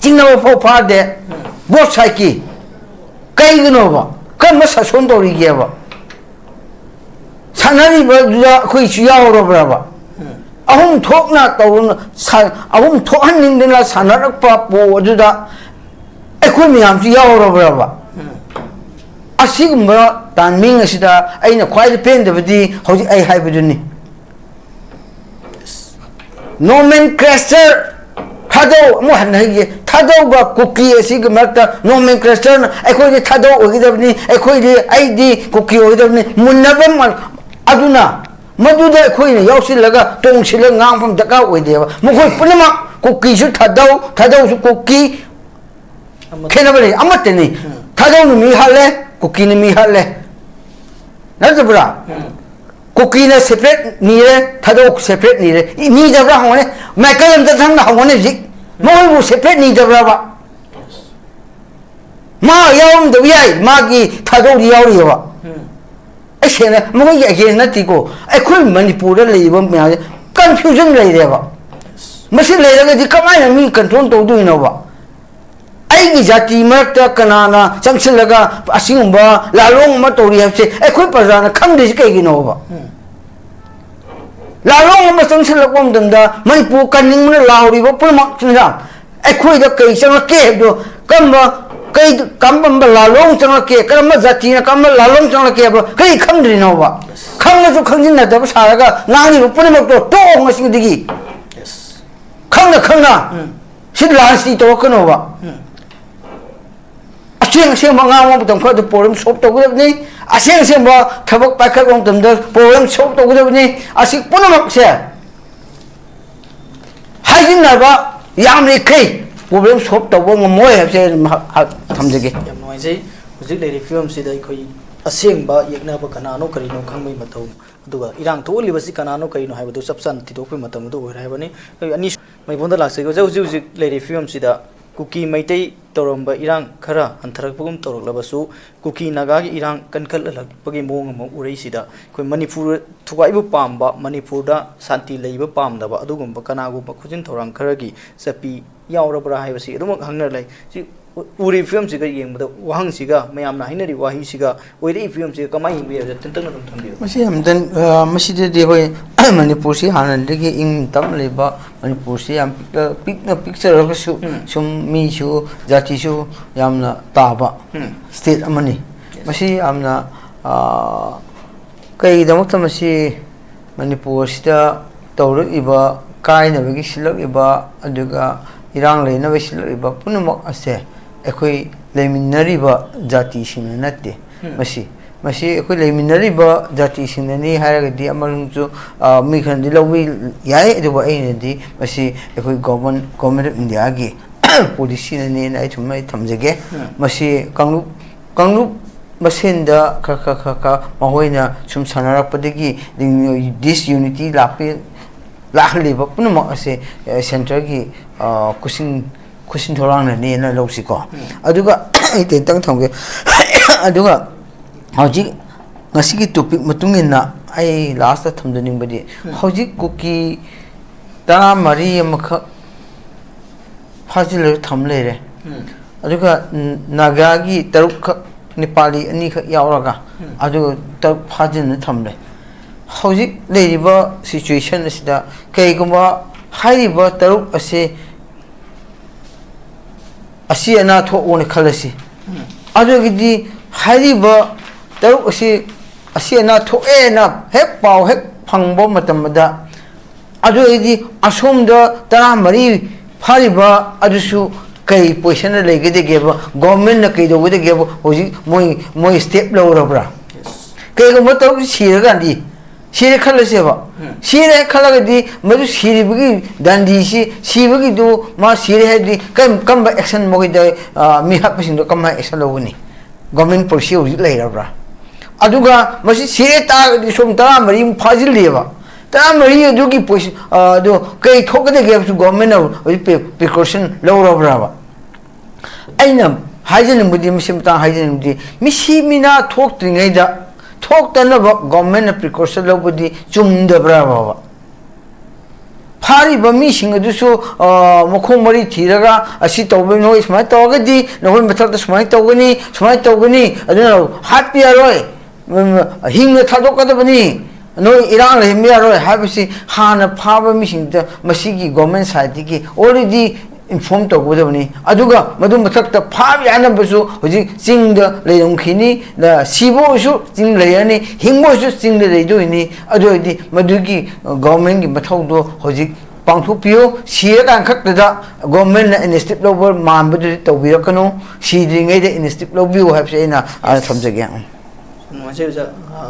ꯆꯤꯡꯅꯕ ꯐꯥꯎ ꯐꯥꯗꯦ꯫ Both side ꯀꯤ ꯀꯩꯒꯤꯅꯣꯕ? ꯀꯔꯝꯕ ꯁꯥꯁꯣꯟ ꯇꯧꯔꯤꯒꯦꯕ? ꯁꯥꯟꯅꯔꯤꯕꯗꯨꯗ ꯑꯩꯈꯣꯏꯁꯨ ꯌꯥꯎꯔꯕ꯭ꯔꯕ? ꯑꯍꯨꯝ ꯊꯣꯛꯅ ꯇꯧꯔꯨꯅ ꯁꯥ-, ꯑꯍꯨꯝ ꯊꯣꯛꯍꯟꯅꯤꯡꯗꯅ ꯁꯥꯟꯅꯔꯛꯄ ꯄꯣ ꯑꯗꯨꯗ ꯑꯩꯈꯣꯏ ꯃꯌꯥꯝꯁꯨ ꯌꯥꯎꯔꯕ꯭ꯔꯕ? ꯑꯁꯤꯒꯨꯝꯕ timing ꯑꯁꯤꯗ ꯑꯩꯅ ꯈ꯭ꯋꯥꯏꯗꯩ ꯄꯦꯟꯗꯕꯗꯤ ꯍꯧꯖꯤꯛ ꯑꯩ ꯍꯥꯏꯕꯗꯨꯅꯤ꯫ Nomenclature ꯊꯥꯗꯧ, ꯑꯃꯨꯛ ꯍꯟꯅ ꯍꯥꯏꯒꯦ, ꯊꯥꯗꯧꯒ ꯀꯨꯀꯤ ꯑꯁꯤꯒꯤ ꯃꯔꯛꯇ nomenclature ꯅ ꯑꯩꯈꯣꯏꯗꯤ ꯊꯥꯗꯧ ꯑꯣꯏꯒꯗꯕꯅꯤ, ꯑꯩꯈꯣꯏꯗꯤ, ꯑꯩꯗꯤ ꯀꯨꯀꯤ ꯑꯣꯏꯒꯗꯕꯅꯤ, ꯃꯨꯟꯅꯕ ꯃ-, ꯑꯗꯨꯅ ꯃꯗꯨꯗ ꯑꯩꯈꯣꯏꯅ ꯌꯥꯎꯁꯤꯜꯂꯒ ꯇꯣꯡꯁꯤꯜꯂꯒ ꯉꯥꯡꯐꯝ ꯗꯔꯀꯥꯔ ꯑꯣꯏꯗꯦꯕ꯫ ꯃꯈꯣꯏ ꯄꯨꯝꯅꯃꯛ ꯀꯨꯀꯤꯁꯨ ꯊꯥꯗꯧ, ꯊꯥꯗꯧꯁꯨ ꯀꯨꯀꯤ, ꯑꯃꯠꯇ꯫ ꯈꯦꯠꯅꯕ ꯂꯩ ꯑꯃꯠꯇꯅꯤ꯫ ꯎꯝ꯫ ꯊꯥꯗꯧꯅ ꯃꯤ ꯍꯥꯠꯂꯦ, ꯀꯨꯀꯤꯅ ꯃꯤ ꯍꯥꯠꯂꯦ, ꯅꯠꯇꯕ꯭ꯔꯥ? ꯎꯝ꯫ ꯀꯨꯀꯤꯅ separate ꯅꯤꯔꯦ, ꯊꯥꯗꯧ separate ꯅꯤꯔꯦ꯫ ꯏ-, ꯅꯤꯗꯕ꯭ꯔꯥ ꯍꯪꯉꯣꯅꯦ꯫ ꯃꯥꯏꯀꯩ ꯑꯝꯇ ꯊꯪꯅ ꯍꯪꯉꯣꯅꯦ ꯍꯧꯖꯤꯛ꯫ ꯎꯝ꯫ ꯃꯈꯣꯏꯕꯨ separate ꯅꯤꯗꯕ꯭ꯔꯕ? ꯃꯥ ꯌꯥꯎꯔꯝꯗꯕ ꯌꯥꯏ, ꯃꯥꯒꯤ ꯊꯥꯗꯧꯗꯤ ꯌꯥꯎꯔꯤꯑꯕ꯫ ꯎꯝ꯫ ꯑꯩ ꯁꯦꯡꯅ ꯃꯈꯣꯏꯒꯤ against ꯅꯠꯇꯦꯀꯣ, ꯑꯩꯈꯣꯏ ꯃꯅꯤꯄꯨꯔꯗ ꯂꯩꯔꯤꯕ ꯃꯌꯥꯝꯁꯦ confusion ꯂꯩꯔꯦꯕ꯫ ꯃꯁꯤ ꯂꯩꯔꯒꯗꯤ ꯀꯃꯥꯏꯅ ꯃꯤ control ꯇꯧꯗꯣꯏꯅꯣꯕ? ꯑꯩꯒꯤ ꯖꯥꯇꯤ ꯃꯔꯛꯇ ꯀꯅꯥꯅ ꯆꯪꯁꯤꯜꯂꯒ ꯑꯁꯤꯒꯨꯝꯕ ꯂꯥꯂꯣꯡ ꯑꯃ ꯇꯧꯔꯤ ꯍꯥꯏꯕꯁꯦ ꯑꯩꯈꯣꯏ ꯄ꯭ꯔꯖꯥꯅ ꯈꯪꯗ꯭ꯔꯤꯁꯤ ꯀꯩꯒꯤꯅꯣꯕ? ꯎꯝ꯫ ꯂꯥꯂꯣꯡ ꯑꯃ ꯆꯪꯁꯤꯜꯂꯛꯄ ꯃꯇꯝꯗ ꯃꯅꯤꯄꯨꯔ ꯀꯟꯅꯤꯡꯕꯅ ꯂꯥꯎꯔꯤꯕ ꯄꯨꯝꯅꯃꯛꯁꯤꯅ ꯑꯩꯈꯣꯏꯗ ꯀꯩ ꯆꯪꯂꯛꯀꯦ ꯍꯥꯏꯕꯗꯣ, ꯀꯔꯝꯕ, ꯀꯩ, ꯀꯔꯝꯕ ꯂꯥꯂꯣꯡ ꯆꯪꯂꯛꯀꯦ, ꯀꯔꯝꯕ ꯖꯥꯇꯤꯅ ꯀꯔꯝꯕ ꯂꯥꯂꯣꯡ ꯆꯪꯂꯛꯀꯦ ꯍꯥꯏꯕ ꯀꯔꯤ ꯈꯪꯗ꯭ꯔꯤꯅꯣꯕ? ꯈꯪꯉꯁꯨ ꯈꯪꯖꯤꯟꯅꯗꯕ ꯁꯥꯔꯒ ꯉꯥꯡꯂꯤꯕ ꯄꯨꯝꯅꯃꯛꯇꯣ ꯇꯣꯛꯑꯣ ꯉꯁꯤꯗꯒꯤ꯫ ꯈꯪꯅ ꯈꯪꯅ ꯎꯝ꯫ ꯁꯤ ꯂꯥꯟꯁꯤ ꯇꯧꯔꯛꯀꯅꯣꯕ꯫ ꯎꯝ꯫ ꯑꯁꯦꯡ ꯑꯁꯦꯡꯕ ꯉꯥꯡꯕ ꯃꯇꯝ ꯈꯔꯗ problem solve ꯇꯧꯒꯗꯕꯅꯤ꯫ ꯑꯁꯦꯡ ꯑꯁꯦꯡꯕ ꯊꯕꯛ ꯄꯥꯏꯈꯠꯄ ꯃꯇꯝꯗ problem solve ꯇꯧꯒꯗꯕꯅꯤ꯫ ꯑꯁꯤ ꯄꯨꯝꯅꯃꯛꯁꯦ ꯍꯥꯏꯖꯤꯟꯅꯕ, ꯌꯥꯝꯔꯤꯈꯩ ꯄ꯭ꯔꯣꯕ꯭ꯂꯦꯝ ꯁꯣꯜꯕ ꯇꯧꯕ ꯉꯝꯃꯣꯏ ꯍꯥꯏꯕꯁꯦ ꯑꯩ ꯃꯍꯥꯛ ꯊꯝꯖꯒꯦ꯫ ꯌꯥꯝ ꯅꯨꯡꯉꯥꯏꯖꯩ꯫ ꯍꯧꯖꯤꯛ ꯂꯩꯔꯤꯕ ꯐꯤꯕꯝꯁꯤꯗ ꯑꯩꯈꯣꯏ ꯑꯁꯦꯡꯕ ꯌꯦꯛꯅꯕ ꯀꯅꯥꯅꯣ ꯀꯔꯤꯅꯣ ꯈꯪꯕꯒꯤ ꯃꯇꯧ, ꯑꯗꯨꯒ ꯏꯔꯥꯡ ꯊꯣꯛꯍꯜꯂꯤꯕꯁꯤ ꯀꯅꯥꯅꯣ ꯀꯔꯤꯅꯣ ꯍꯥꯏꯕꯗꯨ ꯆꯞ ꯆꯥꯅ ꯊꯤꯗꯣꯛꯄꯒꯤ ꯃꯇꯝ ꯑꯗꯨ ꯑꯣꯏꯔꯦ ꯍꯥꯏꯕꯅꯤ꯫ ꯑꯩꯈꯣꯏ ꯑꯅꯤ ꯃꯩꯕꯣꯟꯗ ꯂꯥꯛꯆꯒꯦ꯫ ꯍꯧꯖꯤꯛ ꯍꯧꯖꯤꯛ ꯂꯩꯔꯤꯕ ꯐꯤꯕꯝꯁꯤꯗ ꯀꯨꯀꯤ ꯃꯩꯇꯩ ꯇꯧꯔꯝꯕ ꯏꯔꯥꯡ ꯈꯔ ꯍꯟꯊꯔꯛꯄꯒꯨꯝ ꯇꯧꯔꯛꯂꯕꯁꯨ, ꯀꯨꯀꯤ ꯅꯥꯒꯥꯒꯤ ꯏꯔꯥꯡ ꯀꯟꯈꯠꯂꯛꯄꯒꯤ ꯃꯑꯣꯡ ꯑꯃ ꯎꯔꯛꯏꯁꯤꯗ, ꯑꯩꯈꯣꯏ ꯃꯅꯤꯄꯨꯔ ꯊꯨꯒꯥꯏꯕ ꯄꯥꯝꯕ, ꯃꯅꯤꯄꯨꯔꯗ ꯁꯥꯟꯇꯤ ꯂꯩꯕ ꯄꯥꯝꯗꯕ ꯑꯗꯨꯒꯨꯝꯕ ꯀꯅꯥꯒꯨꯝꯕ ꯈꯨꯖꯤꯟ ꯊꯧꯔꯥꯡ ꯈꯔꯒꯤ ꯆꯠꯄꯤ ꯌꯥꯎꯔꯕ꯭ꯔꯥ ꯍꯥꯏꯕꯁꯤ ꯑꯗꯨꯃꯛ ꯍꯪꯅ ꯂꯩ꯫ ꯁꯤ ꯎ-, ꯎꯔꯤꯕ ꯐꯤꯕꯝꯁꯤꯒ ꯌꯦꯡꯕꯗ, ꯋꯥꯍꯪꯁꯤꯒ, ꯃꯌꯥꯝꯅ ꯍꯥꯏꯅꯔꯤꯕ ꯋꯥꯍꯩꯁꯤꯒ ꯑꯣꯏꯔꯛꯏ ꯐꯤꯕꯝꯁꯤꯒ ꯀꯃꯥꯏꯅ ꯌꯦꯡꯕ ꯌꯥꯏ? ꯇꯦꯟꯇꯛꯅ ꯑꯗꯨꯝ ꯊꯝꯕꯤꯌꯨ꯫ ꯃꯁꯤ ꯌꯥꯝ ꯇꯟ-, ꯑ, ꯃꯁꯤꯗꯗꯤ ꯑꯩꯈꯣꯏ ꯃꯅꯤꯄꯨꯔꯁꯤ ꯍꯥꯟꯅꯗꯒꯤ ꯏꯪ ꯇꯞꯅ ꯂꯩꯕ, ꯃꯅꯤꯄꯨꯔꯁꯤ ꯌꯥꯝ ꯄꯤꯛꯇ-, ꯄꯤꯛꯅ ꯄꯤꯛꯆꯔꯒꯁꯨ, ꯎꯝ꯫ ꯁꯨꯝ ꯃꯤꯁꯨ ꯖꯥꯇꯤꯁꯨ ꯌꯥꯝꯅ ꯇꯥꯕ ꯎꯝ꯫ ꯁ꯭ꯇꯦꯠ ꯑꯃꯅꯤ꯫ ꯌꯦꯁ꯫ ꯃꯁꯤ ꯌꯥꯝꯅ, ꯑ, ꯀꯩꯒꯤꯗꯃꯛꯇ ꯃꯁꯤ ꯃꯅꯤꯄꯨꯔ ꯑꯁꯤꯗ ꯇꯧꯔꯛꯂꯤꯕ, ꯀꯥꯏꯅꯕꯒꯤ ꯁꯤꯜꯂꯛꯂꯤꯕ, ꯑꯗꯨꯒ ꯏꯔꯥꯡ ꯂꯩꯅꯕ ꯁꯤꯜꯂꯛꯂꯤꯕ ꯄꯨꯝꯅꯃꯛ ꯑꯁꯦ ꯑꯩꯈꯣꯏ ꯂꯩꯃꯤꯟꯅꯔꯤꯕ ꯖꯥꯇꯤꯁꯤꯡꯅ ꯅꯠꯇꯦ꯫ ꯎꯝ꯫ ꯃꯁꯤ, ꯃꯁꯤ ꯑꯩꯈꯣꯏ ꯂꯩꯃꯤꯟꯅꯔꯤꯕ ꯖꯥꯇꯤꯁꯤꯡꯅꯅꯤ ꯍꯥꯏꯔꯒꯗꯤ ꯑꯃꯔꯣꯝꯁꯨ, ꯑ, ꯃꯤ ꯈꯔꯅꯗꯤ ꯂꯧꯕ ꯌꯥꯏ, ꯑꯗꯨꯕꯨ ꯑꯩꯅꯗꯤ ꯃꯁꯤ ꯑꯩꯈꯣꯏ ꯒꯣꯚꯔꯟ-, ꯒꯣꯚꯔꯟꯃꯦꯟ ꯑꯣꯐ ꯏꯟꯗꯤꯌꯥꯒꯤ ꯄꯣꯂꯤꯁꯤꯅꯅꯦꯅ ꯑꯩ ꯁꯨꯝ ꯑꯩ ꯊꯝꯖꯒꯦ꯫ ꯎꯝ꯫ ꯃꯁꯤ ꯀꯥꯡꯂꯨꯞ, ꯀꯥꯡꯂꯨꯞ ꯃꯁꯦꯟꯗ ꯈꯔ, ꯈꯔ, ꯈꯔ, ꯈꯔ ꯃꯈꯣꯏꯅ ꯁꯨꯝ ꯁꯥꯟꯅꯔꯛꯄꯗꯒꯤ ꯗꯤꯁꯌꯨꯅꯤꯇꯤ ꯂꯥꯛꯄꯤ-, ꯂꯥꯛꯍꯜꯂꯤꯕ ꯄꯨꯝꯅꯃꯛ ꯑꯁꯦ, ꯑ, ꯁꯦꯟꯇꯔꯒꯤ, ꯑ, ꯈꯨꯠꯁꯤꯟ-, ꯈꯨꯠꯁꯤꯟ ꯊꯧꯔꯥꯡꯅꯅꯦꯅ ꯂꯧꯁꯤꯀꯣ꯫ ꯎꯝ꯫ ꯑꯗꯨꯒ ꯑꯩ ꯇꯦꯟꯇꯪ ꯊꯝꯒꯦ꯫ ꯑꯗꯨꯒ ꯍꯧꯖꯤꯛ ꯉꯁꯤꯒꯤ ꯇꯣꯄꯤꯛ ꯃꯇꯨꯡ ꯏꯟꯅ ꯑꯩ ꯂꯥꯁꯇ ꯊꯝꯖꯅꯤꯡꯕꯗꯤ, ꯎꯝ꯫ ꯍꯧꯖꯤꯛ ꯀꯨꯀꯤ ꯇꯔꯥꯃꯔꯤ ꯑꯃꯈꯛ ꯐꯥꯖꯤꯜꯂꯒ ꯊꯝ ꯂꯩꯔꯦ꯫ ꯎꯝ꯫ ꯑꯗꯨꯒ ꯅꯥꯒꯥꯒꯤ ꯇꯔꯨꯛꯈꯛ, ꯅꯦꯄꯥꯂꯤ ꯑꯅꯤꯈꯛ ꯌꯥꯎꯔꯒ, ꯎꯝ꯫ ꯑꯗꯨꯒ ꯇꯔꯨꯛ ꯐꯥꯖꯤꯟꯗꯨꯅ ꯊꯝꯂꯦ꯫ ꯍꯧꯖꯤꯛ ꯂꯩꯔꯤꯕ ꯁꯤꯆꯨꯋꯦꯁꯟ ꯑꯁꯤꯗ ꯀꯩꯒꯨꯝꯕ ꯍꯥꯏꯔꯤꯕ ꯇꯔꯨꯛ ꯑꯁꯤ ꯑꯁꯤ ꯑꯅꯥ ꯊꯣꯛꯑꯣꯅ ꯈꯜꯂꯁꯤ꯫ ꯎꯝ꯫ ꯑꯗꯨꯒꯤꯗꯤ ꯍꯥꯏꯔꯤꯕ ꯇꯔꯨꯛ ꯑꯁꯤ ꯑꯁꯤ ꯑꯅꯥ ꯊꯣꯛꯑꯦꯅ ꯍꯦꯛ ꯄꯥꯎ ꯍꯦꯛ ꯐꯪꯕ ꯃꯇꯝꯗ, ꯑꯗꯨ ꯑꯣꯏꯔꯗꯤ ꯑꯁꯣꯝꯗ ꯇꯔꯥꯃꯔꯤ ꯐꯥꯔꯤꯕ ꯑꯗꯨꯁꯨ ꯀꯩ ꯄꯣꯖꯤꯁꯟꯗ ꯂꯩꯒꯗꯒꯦꯕ? ꯒꯣꯚꯔꯟꯃꯦꯟꯠꯅ ꯀꯩꯗꯧꯒꯗꯒꯦꯕ? ꯍꯧꯖꯤꯛ ꯃꯣꯏ, ꯃꯣꯏ ꯁ꯭ꯇꯦꯞ ꯂꯧꯔꯕ꯭ꯔꯥ? ꯌꯦꯁ꯫ ꯀꯩꯒꯨꯝꯕ ꯇꯔꯨꯛꯁꯤ ꯁꯤꯔꯀꯥꯟꯗꯤ ꯁꯤꯔꯦ ꯈꯜꯂꯁꯦꯕ꯫ ꯁꯤꯔꯦ ꯈꯜꯂꯒꯗꯤ ꯃꯗꯨ ꯁꯤꯔꯤꯕꯒꯤ ꯗꯟꯗꯤꯁꯤ, ꯁꯤꯕꯒꯤꯗꯨ ꯃꯥ ꯁꯤꯔꯦ ꯍꯥꯏꯔꯗꯤ ꯀꯔꯝ-, ꯀꯔꯝꯕ action ꯃꯈꯣꯏꯗ, ꯑ, ꯃꯤ ꯍꯥꯠꯄꯁꯤꯡꯗꯣ ꯀꯃꯥꯏꯅ action ꯂꯧꯒꯅꯤ? Government policy ꯍꯧꯖꯤꯛ ꯂꯩꯔꯕ꯭ꯔꯥ? ꯑꯗꯨꯒ ꯃꯁꯤ ꯁꯤꯔꯦ ꯇꯥꯔꯒꯗꯤ ꯁꯣꯝ ꯇꯔꯥꯃꯔꯤꯃꯨꯛ ꯐꯥꯖꯤꯜꯂꯤꯑꯕ꯫ ꯇꯔꯥꯃꯔꯤ ꯑꯗꯨꯒꯤ ꯄꯣꯏꯁ-, ꯑ, ꯑꯗꯨ ꯀꯩ ꯊꯣꯛꯀꯗꯒꯦ ꯍꯥꯏꯕꯁꯨ government ꯅ ꯍꯧꯖꯤꯛ pre-, precaution ꯂꯧꯔꯕ꯭ꯔꯕ? ꯑꯩꯅ ꯍꯥꯏꯖꯅꯤꯡꯕꯗꯤ, ꯃꯁꯤ ꯃꯇꯥꯡ ꯍꯥꯏꯖꯅꯤꯡꯕꯗꯤ, ꯃꯤꯁꯤ ꯃꯤꯅꯥ ꯊꯣꯛꯇ꯭ꯔꯤꯉꯩꯗ ꯊꯣꯛꯇꯅꯕ government ꯅ precaution ꯂꯧꯕꯗꯤ ꯆꯨꯝꯗꯕ꯭ꯔꯕ? ꯐꯥꯔꯤꯕ ꯃꯤꯁꯤꯡ ꯑꯗꯨꯁꯨ, ꯑ, ꯃꯈꯣꯡ ꯃꯔꯤ ꯊꯤꯔꯒ, "ꯑꯁꯤ ꯇꯧꯕ, ꯅꯣꯏ ꯁꯨꯃꯥꯏꯅ ꯇꯧꯔꯒꯗꯤ ꯅꯈꯣꯏ ꯃꯊꯛꯇ ꯁꯨꯃꯥꯏꯅ ꯇꯧꯒꯅꯤ, ꯁꯨꯃꯥꯏꯅ ꯇꯧꯒꯅꯤ, ꯑꯗꯨꯅ ꯍꯥꯠꯄ ꯌꯥꯔꯣꯏ, ꯎꯝ, ꯍꯤꯡꯅ ꯊꯥꯗꯣꯛꯀꯗꯕꯅꯤ, ꯅꯣꯏ ꯏꯔꯥꯡ ꯂꯩꯍꯟꯕ ꯌꯥꯔꯣꯏ" ꯍꯥꯏꯕꯁꯤ ꯍꯥꯟꯅ ꯐꯥꯕ ꯃꯤꯁꯤꯡꯗ ꯃꯁꯤꯒꯤ government side ꯇꯒꯤ already inform ꯇꯧꯒꯗꯕꯅꯤ꯫ ꯑꯗꯨꯒ ꯃꯗꯨ ꯃꯊꯛꯇ ꯐꯥꯕ ꯌꯥꯅꯕꯁꯨ ꯍꯧꯖꯤꯛ ꯆꯤꯡꯗ ꯂꯩꯔꯝꯈꯤꯅꯤ꯫ ꯅ-, ꯁꯤꯕ ꯑꯣꯏꯔꯁꯨ ꯆꯤꯡ ꯂꯩꯔꯅꯤ, ꯍꯤꯡꯕ ꯑꯣꯏꯔꯁꯨ ꯆꯤꯡꯗ ꯂꯩꯗꯣꯏꯅꯤ꯫ ꯑꯗꯨ ꯑꯣꯏꯔꯗꯤ ꯃꯗꯨꯒꯤ, ꯑ, government ꯀꯤ ꯃꯊꯧꯗꯣ ꯍꯧꯖꯤꯛ ꯄꯥꯡꯊꯣꯛꯄꯤꯌꯨ꯫ ꯁꯤꯔꯀꯥꯟ ꯈꯛꯇꯗ government ꯅ initiative ꯂꯧꯕ ꯃꯥꯟꯕꯗꯨꯗꯤ ꯇꯧꯕꯤꯔꯛꯀꯅꯨ꯫ ꯁꯤꯗ꯭ꯔꯤꯉꯩꯗ initiative ꯂꯧꯕꯤꯌꯨ ꯍꯥꯏꯕꯁꯦ ꯑꯩꯅ, ꯑ, ꯊꯝꯖꯒꯦ꯫ ꯎꯝ꯫ ꯅꯨꯡꯉꯥꯏꯖꯩ ꯑꯣꯖꯥ꯫ ꯑ,